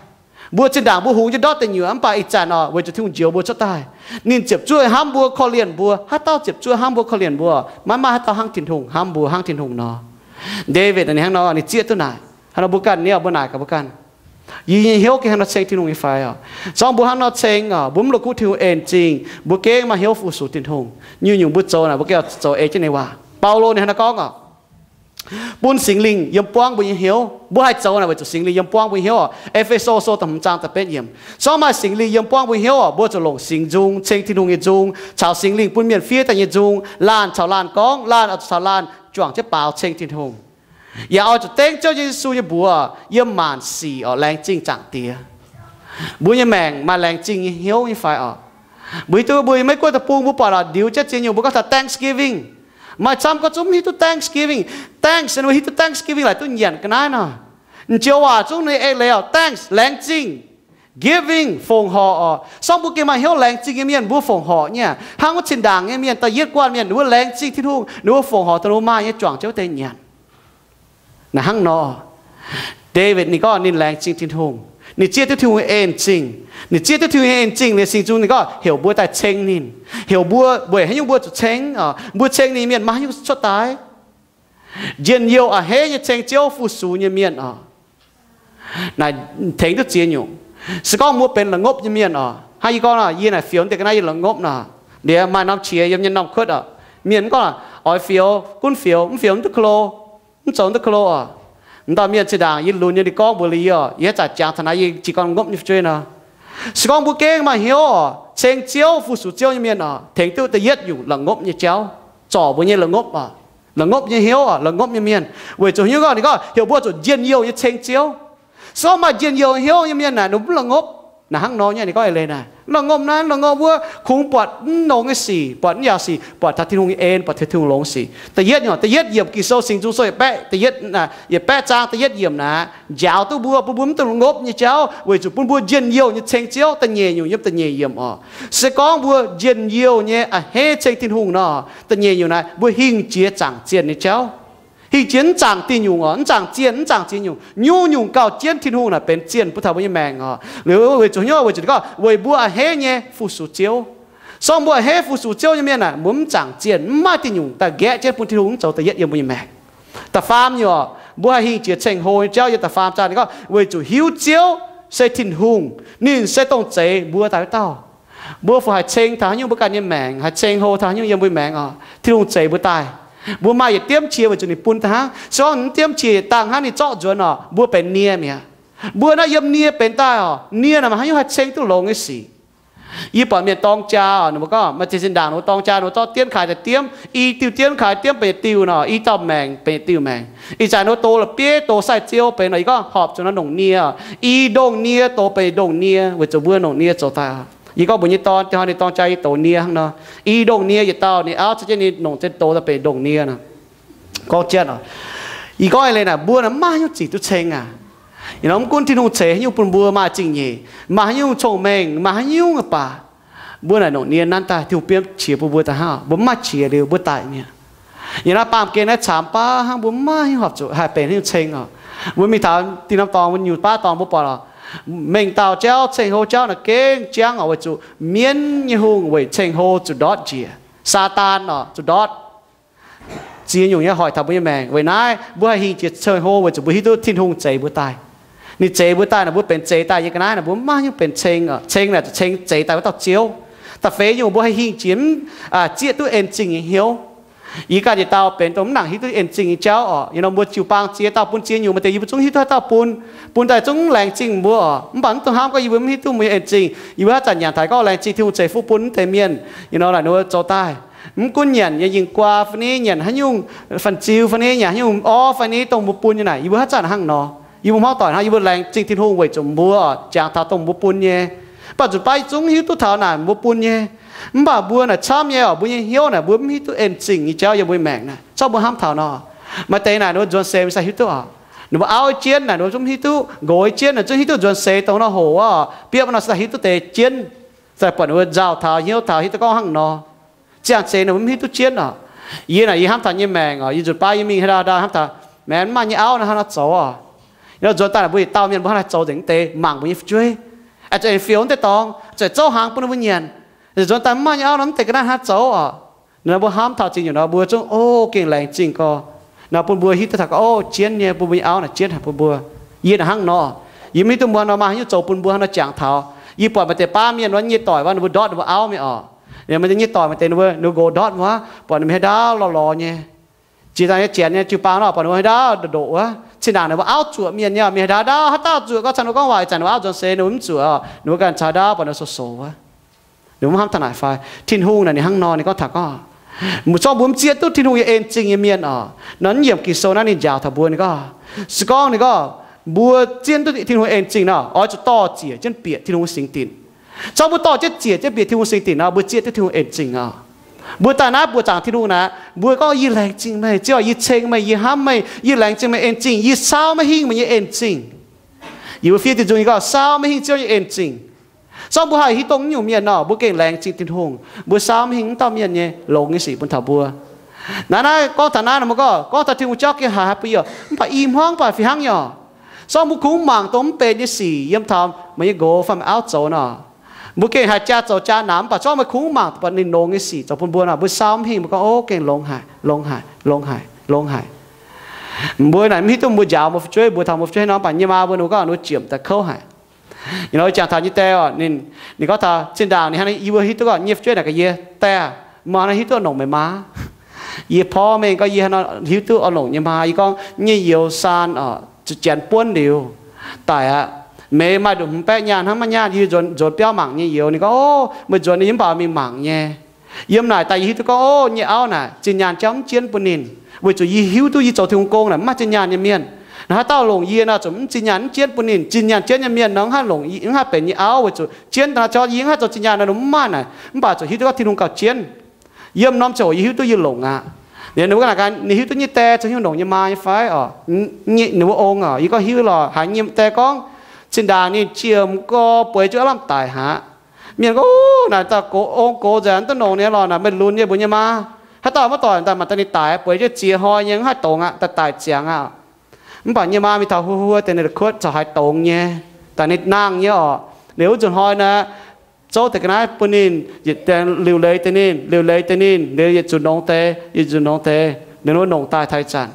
Mbuo zinh ndaangc mbuo hungx jienv ndortv deic nyuoqc, mv baac ih zanc oc, weic zuqc Tin-Hungh njoux mbuo cuotv daaih. Ninh ziepc zuoqv hnamv mbuo, korv-lienh mbuo. Haaix dauh ziepc zuoqv hnamv mbuo, korv-lienh mbuo? Maiv maaih haaix dauh hnangv Tin-Hungh hnamv mbuo, hnangv Tin-Hungh nor. Ndaawitv ninh hnangv nor, ninh zieqv duqv naaic. Hnangv nor mbuo ganh nyei, mbuo naaic gaax mbuo ganh, yie nyei hnyouv gengh hnangv nor ceng Tin-Hungh nyei fai oc? Zorngv mbuo hnangv nor ceng oc, mbuo mv la'kuqv Tin-Hungh en-zingh, mbuo gengh maaih hnyouv fu-sux Tin-Hungh. Nyungc-nyungc mbuo zoux naaic mbuo gengh zoux ei jienv ninh waac. Baulo ninh hnangv nor gorngv oc, bun Singx Lingh yiem buangv mbuo nyei hnyouv. Mbuo haih zoux naaic weic zuqc Singx Lingh yiem buangv mbuo nyei hnyouv oc. E^fe^so Sou da'hmz zaang da'betv yiemc. Zorngv maaih Singx Lingh yiem buangv mbuo nyei hnyouv oc, mbuo zuqc longc singx nzung, ceng Tin-Hungh nyei nzung, caux Singx Lingh bun mienh fiev daaih nyei nzung, laanh caux laanh gorngv, laanh oix zuqc caux laanh juangc jienv baaux ceng Tin-Hungh. Yaac oix zuqc dengv Ziouv Yesu nyei mbuox yiem maanc sic oc, laengz zingh Zaangc Diex. Mbuo nyei maengc maaih laengz zingh nyei hnyouv nyei fai oc? Mbuo hiuv duqv mbuo Meiv Guoqv deic-bung mbuo buatc oc, ndiux jienv ziex nyungc mbuo gorngv taux Thanksgiving. Maaih camv gorngv zungv mv hiuv duqv Thanksgiving. Thanks, ninh mbuo hiuv duqv Thanksgiving laaic duqv nyanc ga'naaiv nor. M'njoux waac zungv ninh eix leiz oc, thanks, laengz zingh, giving, fongc horc oc. Sorng mbuo gengh maaih hnyouv laengz zingh nyei mienh mbuo fongc horc nyei. Hnangv wuov zinh ndaangc nyei mienh, da'yietv guanh mienh, ninh mbuo laengz zingh Tin-Hungh, ninh mbuo fongc horc dongh ninh mbuo maaih nyei juangc jienv wuov deix nyanc. Naaiv hnangv nor, Ndaawitv ninh gorngv ninh laengz zingh Tin-Hungh, ninh zieqv duqv Tin-Hungh en-zingh. Ninh zieqv duqv Tin-Hungh en-zingh liuz, singx nzung ninh gorngv heuc mbuo daaih ceng ninh, heuc mbuo weic haaix nyungc mbuo zuqc ceng oc? Mbuo ceng ninh mienh maaih haaix nyungc cuotv daaih? Njien-youh a'hneiv nyei ceng Ziouv fu-sux nyei mienh oc, naaic tengx duqv ziex nyungc. Se gorngv mbuo benx la'ngopv nyei mienh oc, hnangv yie gorngv nor, yie naaic fioux deix ga'naaiv yie la'ngopv nor, liuz maaih norm qiex yiem nyei norm kuotv oc, mienh mv gorngv oix fioux, gunv fioux, mv fioux mv duqv klo, mv zoux mv duqv klo oc. M'dauh mienh zinh ndaangc yie lunx nyei ninh gorngv mbuox liuz yie oc, yie haaix zanc jangx taux naaiv yie jiex gorn ngopv nyei fu'jueiv nor. Se gorngv mbuo gengh maaih hnyouv oc, ceng Ziouv, fu-sux Ziouv nyei mienh oc, tengx duqv da'yietv nyungc la'ngopv nyei jauv, zorc mbuo nyei la'ngopv oc, la'ngopv nyei hnyouv oc, la'ngopv nyei mienh. Weic zuqc hnyouv gorngv ninh gorngv heuc mbuo zuqc njien-youh nyei ceng Ziouv. Se gorngv maaih njien-youh hnyouv nyei mienh naaic, ninh mv la'ngopv. Naaic hnangv nor nyei, ninh gorngv eix leiz naaic, la'ngopv naaiv, la'ngopv wuov, kungx buatc mv longx nyei sic, buatc mv yaauc sic, buatc taux Tin-Hungh nyei en, buatc taux Tin-Hungh longx sic. Da'yietv nyungc, da'yietv yiemc Ging-Sou, singx nzung sou yietc baeqv, da'yietv, yietc baeqv zaang da'yietv yiemc naaic, njaaux duqv mbuo, bun mbuo mv dungx la'ngopv nyei jauv, weic zuqc bun mbuo njien-youh nyei ceng Ziouv. Da'nyeic nyungc yiem da'nyeic yiemc oc, se gorngv mbuo njien-youh nyei a'hneiv ceng Tin-Hungh nor, da'nyeic nyungc naaic mbuo hingh jiex zaangc zienh nyei jauv. Hingh jiex mv zaangc diuh nyungc oc, mv zaangc zienh, mv zaangc ziex nyungc, nyungc-nyungc gauh jienv Tin-Hungh naaic benx zienh bun taux mbuo nyei maengc oc. Liuz weic zuqc hnyouv, weic zuqc ninh gorngv weic mbuo a'hneiv nyei fu-sux Ziouv. Sorng mbuo a'hneiv fu-sux Ziouv nyei mienh naaic, mbuo mv zaangc zienh, mv maaih diuh nyungc daaih nqaeqv jienv bun Tin-Hungh mv zoux da'yietv yiem mbuo nyei maengc. Da'faam nyungc oc, mbuo haih hingh jiex ceng-hlo nyei jauv. Yiem da'faam zaang ninh gorngv weic zuqc hiuv Ziouv se Tin-Hungh, ninh se dongh zeix mbuo daaih wuov dauh. Mbuo fu haih ceng taux haaix nyungc mbuo ganh nyei maengc, haih ceng-hlo taux haaix nyungc yiem mbuo maengc oc, Tin-Hungh zeix mbuo daaih. Mbuo maaih yietc diemv qiex weic zuqc ninh bun daaih hnangv. Se gorngv mv diemv qiex yietc dangh hnangv ninh zorqv nzuonx oc, mbuo benx nie mi'aqv. Mbuo naaiv yiem nie benx daaih oc, nie naaic maaih haaix nyungc haih ceng duqv longx nyei sic? Yie buatc mienh dorng jaa oc, ninh mbuo gorngv maaih ziex zinh ndaangc ninh mbuo dorng jaa, ninh mbuo zorqv dienv kaaix daaih diemv, i diuh dienv kaaix diemv benx yietc diuh nor, i dauh maengc benx yietc diuh maengc. Ih zanc ninh mbuo dox la'bieiv dox sai-ziou benx nor, yie gorngv horpc zuqc naaiv longc nie oc, i ndongh nie dox benx ndongh nie weic zuqc mbuo longc nie zoux daaih oc. Yie gorngv mbuox nyei dorn, dinh hnoi ninh dorng jaa yie dox nie hnangv nor, i ndongh nie yietc dauh ninh auv caux jienv ninh longc zinh dox daaih benx ndongh nie nor. Gorngv jienv oc, yie gorngv eix leiz naaic, mbuo naaic mv maaih haaix nyungc zic duqv ceng aac. Ih nor mv gunv Tin-Hungh ceix haaix nyungc bun mbuo, maaih zingh nyeic, maaih haaix nyungc cong-mengh, maaih haaix nyungc aac baac, mbuo naaic longc nie nanv daaih, Tin-Hungh biomv qiex bun mbuo daaih hnangv, mbuo mv maaih qiex liuz mbuo daic mi'aqv. Yiem naaiv baamh gen naaiv caamx baav hnangv, mbuo mv maaih haaix nyungc horpc zuqc haih benx haaix nyungc ceng oc. Mbuo mingh taux dinh norm dorngx, mbuo nyutc baav dorngx mbuo buatc oc, mengh dauh jauv, ceng-hlo jauv naaic gengh jangv oc, weic zuqc mienv nyei hungh weic ceng-hlo zuqc ndortv njiec. Saadaan oc, zuqc ndortv. ziex nyungc nyei hoic taux mbuo nyei maengc. Weic naaiv mbuo haih hingh jiex ceng hlo weic zuqc mbuo hiuv duqv Tin-Hungh zeix mbuo daaih. Ninh zeix mbuo daaih naaic, mbuo benx zeix daaih nyei ga'naaiv naaic, mbuo mv maaih haaix nyungc benx ceng oc. Ceng naaic zuqc ceng zeix daaih wuov dauh Ziouv. Da'feix nyungc mbuo haih hingh jiex mv zieqv duqv en zingh nyei hnyouv. Yie ganh yietc dauh benx dongh mv nangc hiuv duqv en zingh nyei jauv oc. Yie nor mbuo jiu-baang ziex dauh bun ziex nyungc, maaih deix yie mbuo zungv hiuv duqv haaix dauh bun, bun daaih zungv laengz zingh mbuo oc. Mv baac mv dungx hnamv gorngv yie mbuo mv hiuv duqv mbuo nyei en zingh. Yie mbuo haaix zanc nyanc taaix gorngv laengz zingh Tin-Hungh ceix fuqv bun mv deix mienh. Yie nor naaic ninh mbuo zoux daaih mv gunv nyanc nyei yingh guaa fai ni, nyanc haaix nyungc fan-ziu fai ni, nyanc haaix nyungc orv fai ni, dongh mbuo bun nyei naaic, yie mbuo haaix zanc hnangv nor. Yie mbuo hmuangv doic hnangv, yie mbuo laengz zingh Tin-Hungh weic zuqc mbuo oc, jangx taux dongh mbuo bun nyei. Mv baac nzunc baav yie zungv hiuv duqv taux naaic mbuo bun nyei. Mv baac mbuo naaic camv nyei oc, mbuo nyei hnyouv naaic mbuo mv hiuv duqv en zingh nyei jauv yiem mbuo maengc naaic. Zorqv mbuo hnamv taux nor, maaih deix naaic ninh mbuo nzuonx seix mv sai hiuv duqv oc. Ninh mbuo auv jienv naaic ninh mbuo zungv mv hiuv duqv, nqox jienv naaic zungv hiuv duqv nzuonx seix dongh nor hoc oc, biopv nor se daaih hiuv duqv deix jienv. Daaih buatc ninh mbuo nzauh taux hnyouv taux hiuv duqv gorngv hnangv nor. Ziangh zeix ninh mbuo mv hiuv duqv jienv oc. Yie naaic yie hnamv taux nyei maengc oc, yie nzunc baav yie mingh haaix ndau ndau hnamv taux, maengx mv maaih nyei auv naaiv hnangv nor zoux oc. Yie nor nzuonx daaih naaic mbuo yietc dauh mienh mbuo hnangv haaix zoux nzengc mv deix mangc mbuo nyei fu'jueiv, aengx zuqc fiou mv deix dorngx, zuqc zouv hnaangx bun ninh mbuo nyanc. Nzuonx daaih mv maaih nyei auv nor mv deix ga'naaiv hnangv haaix zoux oc. Nor mbuo hnamv taux zinh nyungc nor mbuo zungv o gengh laengz zingh gorx. Nor bun mbuo hiuv duqv taux gorngv o jienv nyei bun mbuo nyei auv naaic jienv haic bun mbuo. Yie naaic hnangv nor, yie mv hiuv duqv mbuo nor maaih haaix nyungc zoux bun mbuo hnangv nor jangx taux. Yie buatc maaih deix baav mienh wuov nyei doic wuov ninh mbuo ndortv ninh mbuo auv mingh oc. Maaih deix nyei doic maaih deix ninh mbuo, ninh mbuo nqox ndortv wuov, buatc ninh mbuo haaix ndau lorz lorz nyei. Jiex daaih nyei janx nyei jiu-baang nor buatc ninh mbuo haaix ndau ndoqc ndoqc wuov. Cin-ndaangc ninh mbuo auv zuoqc mienh nyei, mienh haaix ndau ndau haaix dauh zuoqc gorngv caux ninh mbuo gorngv waac, ih zanc ninh mbuo auv nzuonx seix ninh mbuo mv zuoqc oc, ninh mbuo ganh caux haaix ndau buatc ninh mbuo sou sou wuov. Ninh mbuo mv hnamv taux naaic fai? Tin-Hungh naaic ninh hnangv nor, ninh gorngv taux gorngv, mbuo zorqv mbuo mv zieqv duqv Tin-Hungh nyei en zingh nyei mienh oc. Nor naaiv yiemc Ging-Sou naaiv ninh njaaux taux mbuo, ninh gorngv, se gorngv ninh gorngv mbuo zieqv duqv Tin-Hungh en zingh nor, oix zuqc dorh ziec jienv bieqc Tin-Hungh singx dinc. Zorqv mbuo dorh jienv ziec jienv bieqc Tin-Hungh singx dinc nor, mbuo zieqv duqv Tin-Hungh en zingh oc. Mbuo daaih naaiv buoqc zaangc Tin-Hungh naaic, mbuo gorngv, yie laengz zingh meih Ziouv, yie ceng meih, yie hnamv meih, yie laengz zingh meih en zingh, yie saauv maiv hingh meih nyei en zingh. Yie mbuo fiev diuh nzung nyei gorngv, saauv maiv hingh Ziouv nyei en zingh. Zorqv mbuo haih hiuv dongh nyungc mienh nor, mbuo gengh laengz zingh Tin-Hungh, mbuo saauv maiv hingh wuov dauh mienh nyei longx nyei sic bun taux mbuo. Naaiv naaiv gorngv taux naaiv nor, mbuo gorngv, gorngv taux Tin-Hungh jauv gengh haiz haiz bun yie oc, mv baac i hmuangv mv baac fih hnangv nyei oc. Zorqv mbuo kungx mangc dongh mv benx nyei sic yiem taux meih nyei nqox fai meih auv zoux nor, mbuo gengh haiz jaa zoux jaa namx, mv baac zorqv meih kungx mangc buatc ninh longx nyei sic zoux bun mbuo nor, mbuo saauv mv hingh, mbuo gorngv, o, gengh longx haic, longx haic, longx haic, longx haic. Mbuo naaic mv hiuv duqv mbuo njaaux mbuo fu'jueiv, mbuox taux mbuo fu'jueiv nor, mv baac nyei maa mbuo ninh mbuo gorngv ninh mbuo jiemc daaih kouv haic. Ninh jangx taux nyei die oc, ninh, ninh gorngv taux zinh ndaangc ninh hnangv, yie mbuo hiuv duqv gorngv nyei fu'jueiv naaic gaax yie, Die, meih hnangv hiuv duqv oix longc meih maa? Yie porv mengh gorngv yie hnangv nor hiuv duqv oix longc nyei maa. Yie gorngv nyei youz saan oc, zuqc janx buonv liuz, daic aqv. Meih maaih nduqc hmz baeqv nyaanh hnangv maiv nyaanh. Yie nzuonx, nzuonx biauv mangc nyei youz. Ninh gorngv, o, meih nzuonx nyei mv baac mingh mangc nyei. Yiem naaic daaih yie hiuv duqv gorngv, o, nyei auv naaic zinh nyaanh jauv mv jienv bun ninh, weic zuqc yie hiuv duqv yie zoux Tin-Hungh gong naaic mv maaih zinh nyaanh nyei mienh. Naaic haaix dauh longc yie nor, zuqc mv zinh nyaanh mv jienv bun ninh. Zinh nyaanh jienv nyei mienh nor, mv haih longc, mv haih benx nyei auv, weic zuqc jienv daaih nor, yie mv haih zoux zinh nyaanh nor, mv maaih naaic. Mv baac zuqc hiuv duqv gorngv Tin-Hungh gauh jienv. Yiem norm ziangh hoc yie hiuv duqv yie longc aqv. Ninh mbuo naaic gaax, ninh hiuv duqv nyei die zungv hiuv longc nyei maa nyei fai oc? Ninh mbuo ong oc. Yie gorngv hiuv lorqc. Haiz nyei die gorngv, zinh ndaangc ninh jiex m'nqorngv bueix jienv aav lamh daic haic. Mienh gorngv, naaic dauh gox, ong gox nzengc, mv duqv longc ninh lorqc, naaic meih lunx nyei mbuo nyei maa. Haaix dauh maiv doic daaih, maaih daaih ninh daic bueix jienv ziex hnoi nyei, mv haih dongz aqv, daaih daic ziangx aqv. Mv baac nyei maa mingh taux huo huo deix ninh la'kuotv corc haiz dongz nyei, daaih ninh nangh nyei oc. Liuz wuov nzunc hnoi naaic, zouv deix ga'naaiv bun ninh, yietc liuc leiz deix ninh, liuc leiz deix ninh, liuz yietc nzunc longx deix, yietc nzunc longx deix, ninh wuov longc daaih taux ih zanc.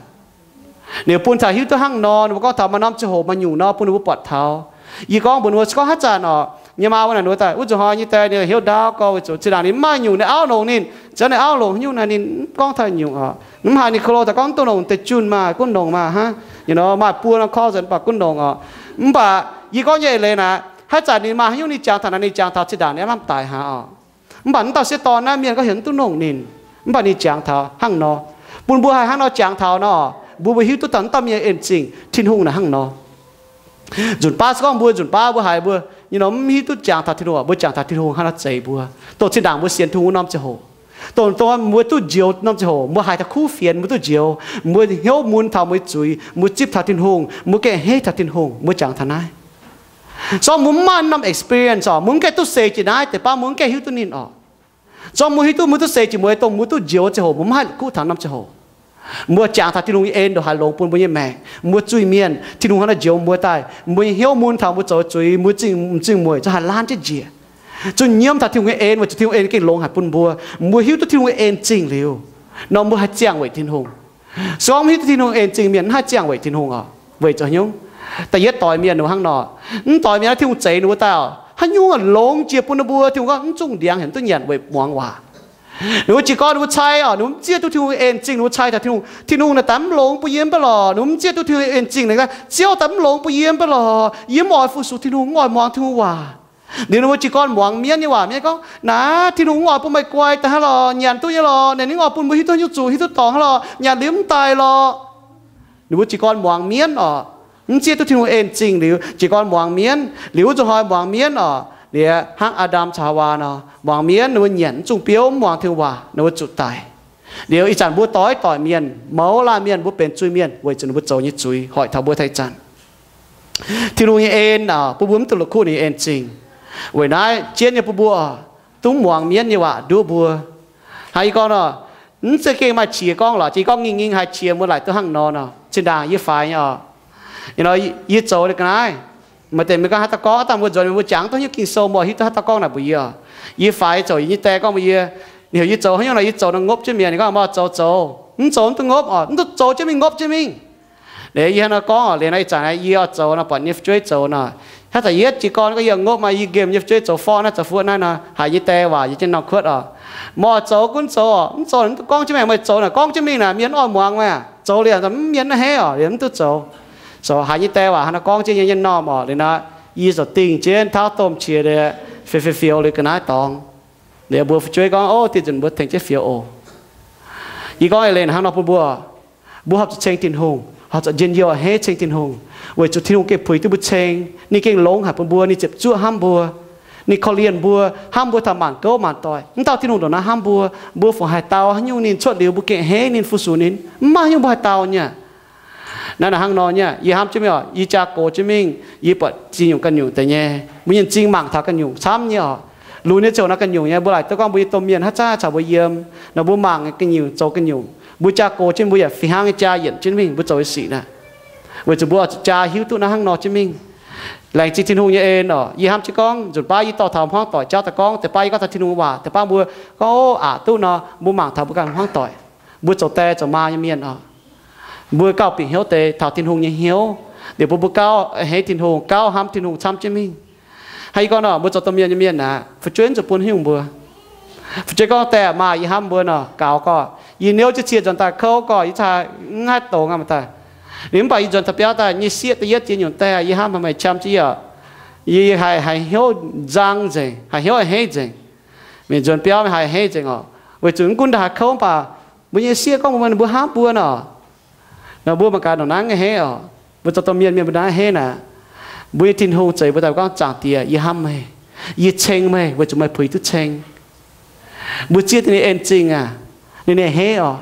Ninh bun taux hiuv duqv hnangv nor, ninh mbuo gorngv taux maaih norm ziangh hoc maaih nyungc nor bun ninh mbuo buatc taux. Yie gorngv mbuox ninh mbuo, se gorngv haaix zanc oc, nyei maa wuov naaic ninh mbuo daaih wuov nzunc hnoi nyei die ninh hnyouv ndaauv gorx weic zuqc zinh ndaangc ninh mv maaih nyungc, ninh auv longc ninh, ziouc ninh auv longc haaix nyungc naaic ninh mv gorngv taux nyungc oc. Mv haiz ninh ko lo daaih gorngv duqv longc deix junh maah, gunv longc maah hnangv. Ninh nor maaih buo norm korv nzengc mv baac gunv longc oc. Mv baac yie gorngv nyei eix leiz naaic, haaix zanc ninh maaih haaix nyungc ninh jangx taux naaic, ninh jangx taux zinh ndaangc ninh aav lamh daic haic oc. Mv baac wuov dauh sieqv dorn naaiv mienh gorngv heuc mv duqv longc ninh, mv baac ninh jangx taux hnangv nor. Bun mbuo haih hnangv nor jangx taux nor, mbuo mbuo hiuv duqv daaih wuov dauh mienh en zingh, Tin-Hungh naaic hnangv nor. Nzunc baav se gorngv mbuo nzunc baav mbuo haiz mbuo nyei nor mv hiuv duqv jangx taux Tin-Hungh, mbuo jangx taux Tin-Hungh hnangv nor zeix mbuo. Dongh zinh ndaangc mbuo sienx Tin-Hungh wuov norm ziangh hoc, dongh, dongh mbuo duqv njoux norm ziangh hoc, mbuo haiz taux kuv fienx mbuo duqv njoux, mbuo hnyouv mun taux mbuo nyei zuiz, mbuo zipv taux Tin-Hungh, mbuo gengh a'hneiv taux Tin-Hungh, mbuo jangx taux naaiv. Zorqv mbuo mv maaih norm experience oc, mbuo mv gaengh duqv seix jiex naaiv deix baav, mbuo mv gaengh hiuv duqv ninh oc. Zorqv mbuo hiuv duqv mbuo duqv seix jiex mueiz, dongh mbuo duqv njoux ziangh hoc mbuo mv haih kuv taux norm ziangh hoc. Mbuo jangx taux Tin-Hungh nyei en ndongc haaix longx bun mbuo nyei maengc, mbuo zuiz-mienh, Tin-Hungh hnangv naaiv njoux mbuo daaih, mbuo nyei hnyouv mun taux mbuo zoux zuiz, mbuo zingh, m'zing mueic zungv haih laanh jienv njiec. Zuqc nyiemv taux Tin-Hungh nyei en, weic zuqc Tin-Hungh en gengh longx haic bun mbuo. Mbuo hiuv duqv Tin-Hungh nyei en zingh liuz nor, mbuo haih ziangh weic Tin-Hungh. Se gorngv mv hiuv duqv Tin-Hungh en zingh mienh mv haih ziangh weic Tin-Hungh oc. Weic zuqc haaix nyungc? Da'yietv doix mienh ninh mbuo hnangv nor, mv doix mienh naaiv Tin-Hungh zeix ninh mbuo daaih oc, haaix nyungc longx jiex bun ninh mbuo, Tin-Hungh gorngv mv zungh ndiangx hemx duqv nyanc weic muangx waac. Ninh mbuo jiez gorn ninh mbuo cai oc, ninh mbuo mv zieqv duqv Tin-Hungh en zingh, ninh mbuo cai taux Tin-Hungh, Tin-Hungh naaic daaih mv longx bun yie mv baac lorqc, ninh mbuo mv zieqv duqv Tin-Hungh en zingh, Ziouv daaih mv longx bun yie mv baac lorqc, yie mv oix fu-sux Tin-Hungh, mv oix muangx Tin-Hungh waac. Liuz ninh mbuo jiez gorn muangx mienv nyei waac, mienv gorngv, naaiv Tin-Hungh mv oix bun meih guai daaih hnangv lorqc, nyanc duqv nyei lorqc, ninh mv oix bun mbuo hiuv duqv nyungc zuqc, hiuv duqv dorngc hnangv lorqc, nyanc liuz mv daic lorqc. Ninh mbuo jiez gorn muangx mienv oc, mv zieqv duqv Tin-Hungh en zingh liuz jiez gorn muangx mienv. Liuz wuov nzunc hnoi muangx mienv oc, liuz hnangv Aa^ndam caux Haawaa nor, muangx mienv ninh mbuo nyanc mv zungh biouv, mv muangx Tin-Hungh waac, ninh mbuo zuqc daic. Liuz ih zanc mbuo doix-doic mienh, mouz laanh mienh, mbuo benx zuiz-mienh weic zuqc ninh mbuo zoux nyei zuiz hoic taux mbuo taux ih zanc. Tin-Hungh nyei en oc, bun mbuo mv duqv la'kuqv ninh nyei en zingh. Weic naaiv jienv nyei bun mbuo oc, dungv muangx mienv nyei waac nduov mbuo. Hnangv yie gorngv nor, mv zeiz gengh maaih qiex gorngv lorqc, jiex gorngv ngingh ngingh haiz qiex mbuo laaic duqv hnangv nor nor, zinh ndaangc yie faix nyei oc. Ih nor yie zoux liuz ga'naaiv, maaih deix mienh gorngv haaix dauh gorngv, dangh mbuo nzuonx mbuo jangx duqv nyungc Ging-Sou mbuo hiuv duqv haaix dauh gorngv naaic mbuox yie oc. Yie faix zoux yie nyei die gorngv mbuox yie, ninh heuc yie zoux haaix nyungc nor yie zoux nor ngopv jienv mienh, ninh gorngv meih oix zoux zoux, mv zoux mv duqv ngopv oc, mv duqv zoux jienv mingh, ngopv jienv mingh. Liuz yie hnangv nor gorngv oc, liuz naaiv ih zanc yie oix zoux nor buatc nyei fu'jueiv zoux nor, hnangv zanc yietv jiez gorn gorngv yie ngopv maaih yie nqemh nyei fu'jueiv zoux forv naaiv zoux fuoqv naaiv nor, haiz nyei die waac yietc jienv norm kuotv oc. Meih oix zoux gunv zoux oc, mv zoux mv duqv gorngv jienv maengc, meih zoux naaic gorngv jienv mingh naaic, mienh mv oix muangx meih aqv. Zoux liuz mv mienh mv heiv oc, liuz mv duqv zoux. Zoux haiz nyei die waac hnangv nor gorngv jienv nyei norm oc. Liuz nor yie ziouc dingh jienv tauv domh qiex liuz, fiou fiou fiou liuz ga'naaiv dorngx. Liuz mbuo fu'jueiv gorngv, ov, dieh nzunc mbuo tengx jienv fiou oc. Yie gorngv eix leiz hnangv nor bun mbuo, mbuo horpc zuqc ceng Tin-Hungh, horpc zuqc njien-youh a'hneiv ceng Tin-Hungh, weic zuqc Tin-Hungh gengh puix duqv mbuo ceng. Ninh gengh longx haic bun mbuo, ninh ziepc zuoqv hnamv mbuo, ninh korv-lienh mbuo, hnamv mbuo taux maanc gouv maanc doic. Mv dauh Tin-Hungh ndongc naaiv hnamv mbuo, mbuo fungc haih dau haaix nyungc ninh cuotv liuz mbuo gengh a'hneiv ninh, fu-sux ninh, mv maaih haaix nyungc mbuo haih dau nyei aqv. Naaiv naaic hnangv nor nyei aqv. Yie hnamv jienv mingh oc, yie jaa gox jienv mingh, yie buatc ziex nyungc ganh nyungc deix nyei, mbuo nyei m'zing mangc taux ganh nyungc camv nyei oc. Lunx nyei ziouc naaiv ganh nyungc nyei, mbuo laaic duqv gorngv mbuo nyei domh mienh haaix zanc caux mbuo yiem nor, mbuo mangc ganh nyungc, zoux ganh nyungc. Mbuo jaa gox jienv mbuo yaac fih hnangv nyei jaa yienc jienv mingh, mbuo zoux nyei sic naaic. Weic zuqc mbuo oix zuqc jaa hiuv duqv naaiv hnangv nor jienv mingh. Laengz zingh Tin-Hungh nyei en oc. Yie hnamv jienv gorngv nzunc baav yie dorh taux hmuangv doic jauv daaih gorngv, deix baav yie gorngv taux Tin-Hungh waac, deix baav mbuo gorngv, ov, aqc duqv nor, mbuo mangc taux mbuo ganh hmuangv doic. Mbuo zoux die zoux maa nyei mienh oc, mbuo gauh bieqc hnyouv deix taux Tin-Hungh nyei hnyouv. Liuz bun mbuo gauh a'hneiv Tin-Hungh, gauh hnamv Tin-Hungh camv jienv mingh. Hnangv yie gorngv nor, mbuo zoux domh mienh nyei mienh aac, fu'jueiv zuqc bun haaix nyungc mbuo. Fu'jueiv gorngv, die aac, maa, yie hnamv mbuo nor, gaux gorqv, yie niouv jienv cie nzuonx daaih kouv gorqv, yie caa mv haih dongz aqv, mv daaih. Liuz mv baac yie nzuonx taux biauv daaih, nyei sieqv da'yietv jiex nyungc die, yie hnamv haic, meih qam jienv yie oc. Yie haiz, haiz hnyouv nzang nzengc, haiz hnyouv a'hneiv nzengc. Mingh nzuonx biauv mingh haiz a'hneiv nzengc oc. Weic zuqc mv gunv ndaaih haaix kouv mv baac mbuo nyei sieqv gorngv mbuo, mbuo hnamv mbuo nor, nor mbuo mangc gaax ndongc naaiv a'hneiv oc. Mbuo zoux domh mienh, mienh mbuo naaiv a'hneiv naaic. Mbuo nyei Tin-Hungh zeix mbuo daaih gorngv, Zaangc Diex, yie hnamv meih. Yie ceng meih weic zuqc meih puix duqv ceng. Mbuo zieqv ninh nyei en zingh aac, ninh nyei a'hneiv oc.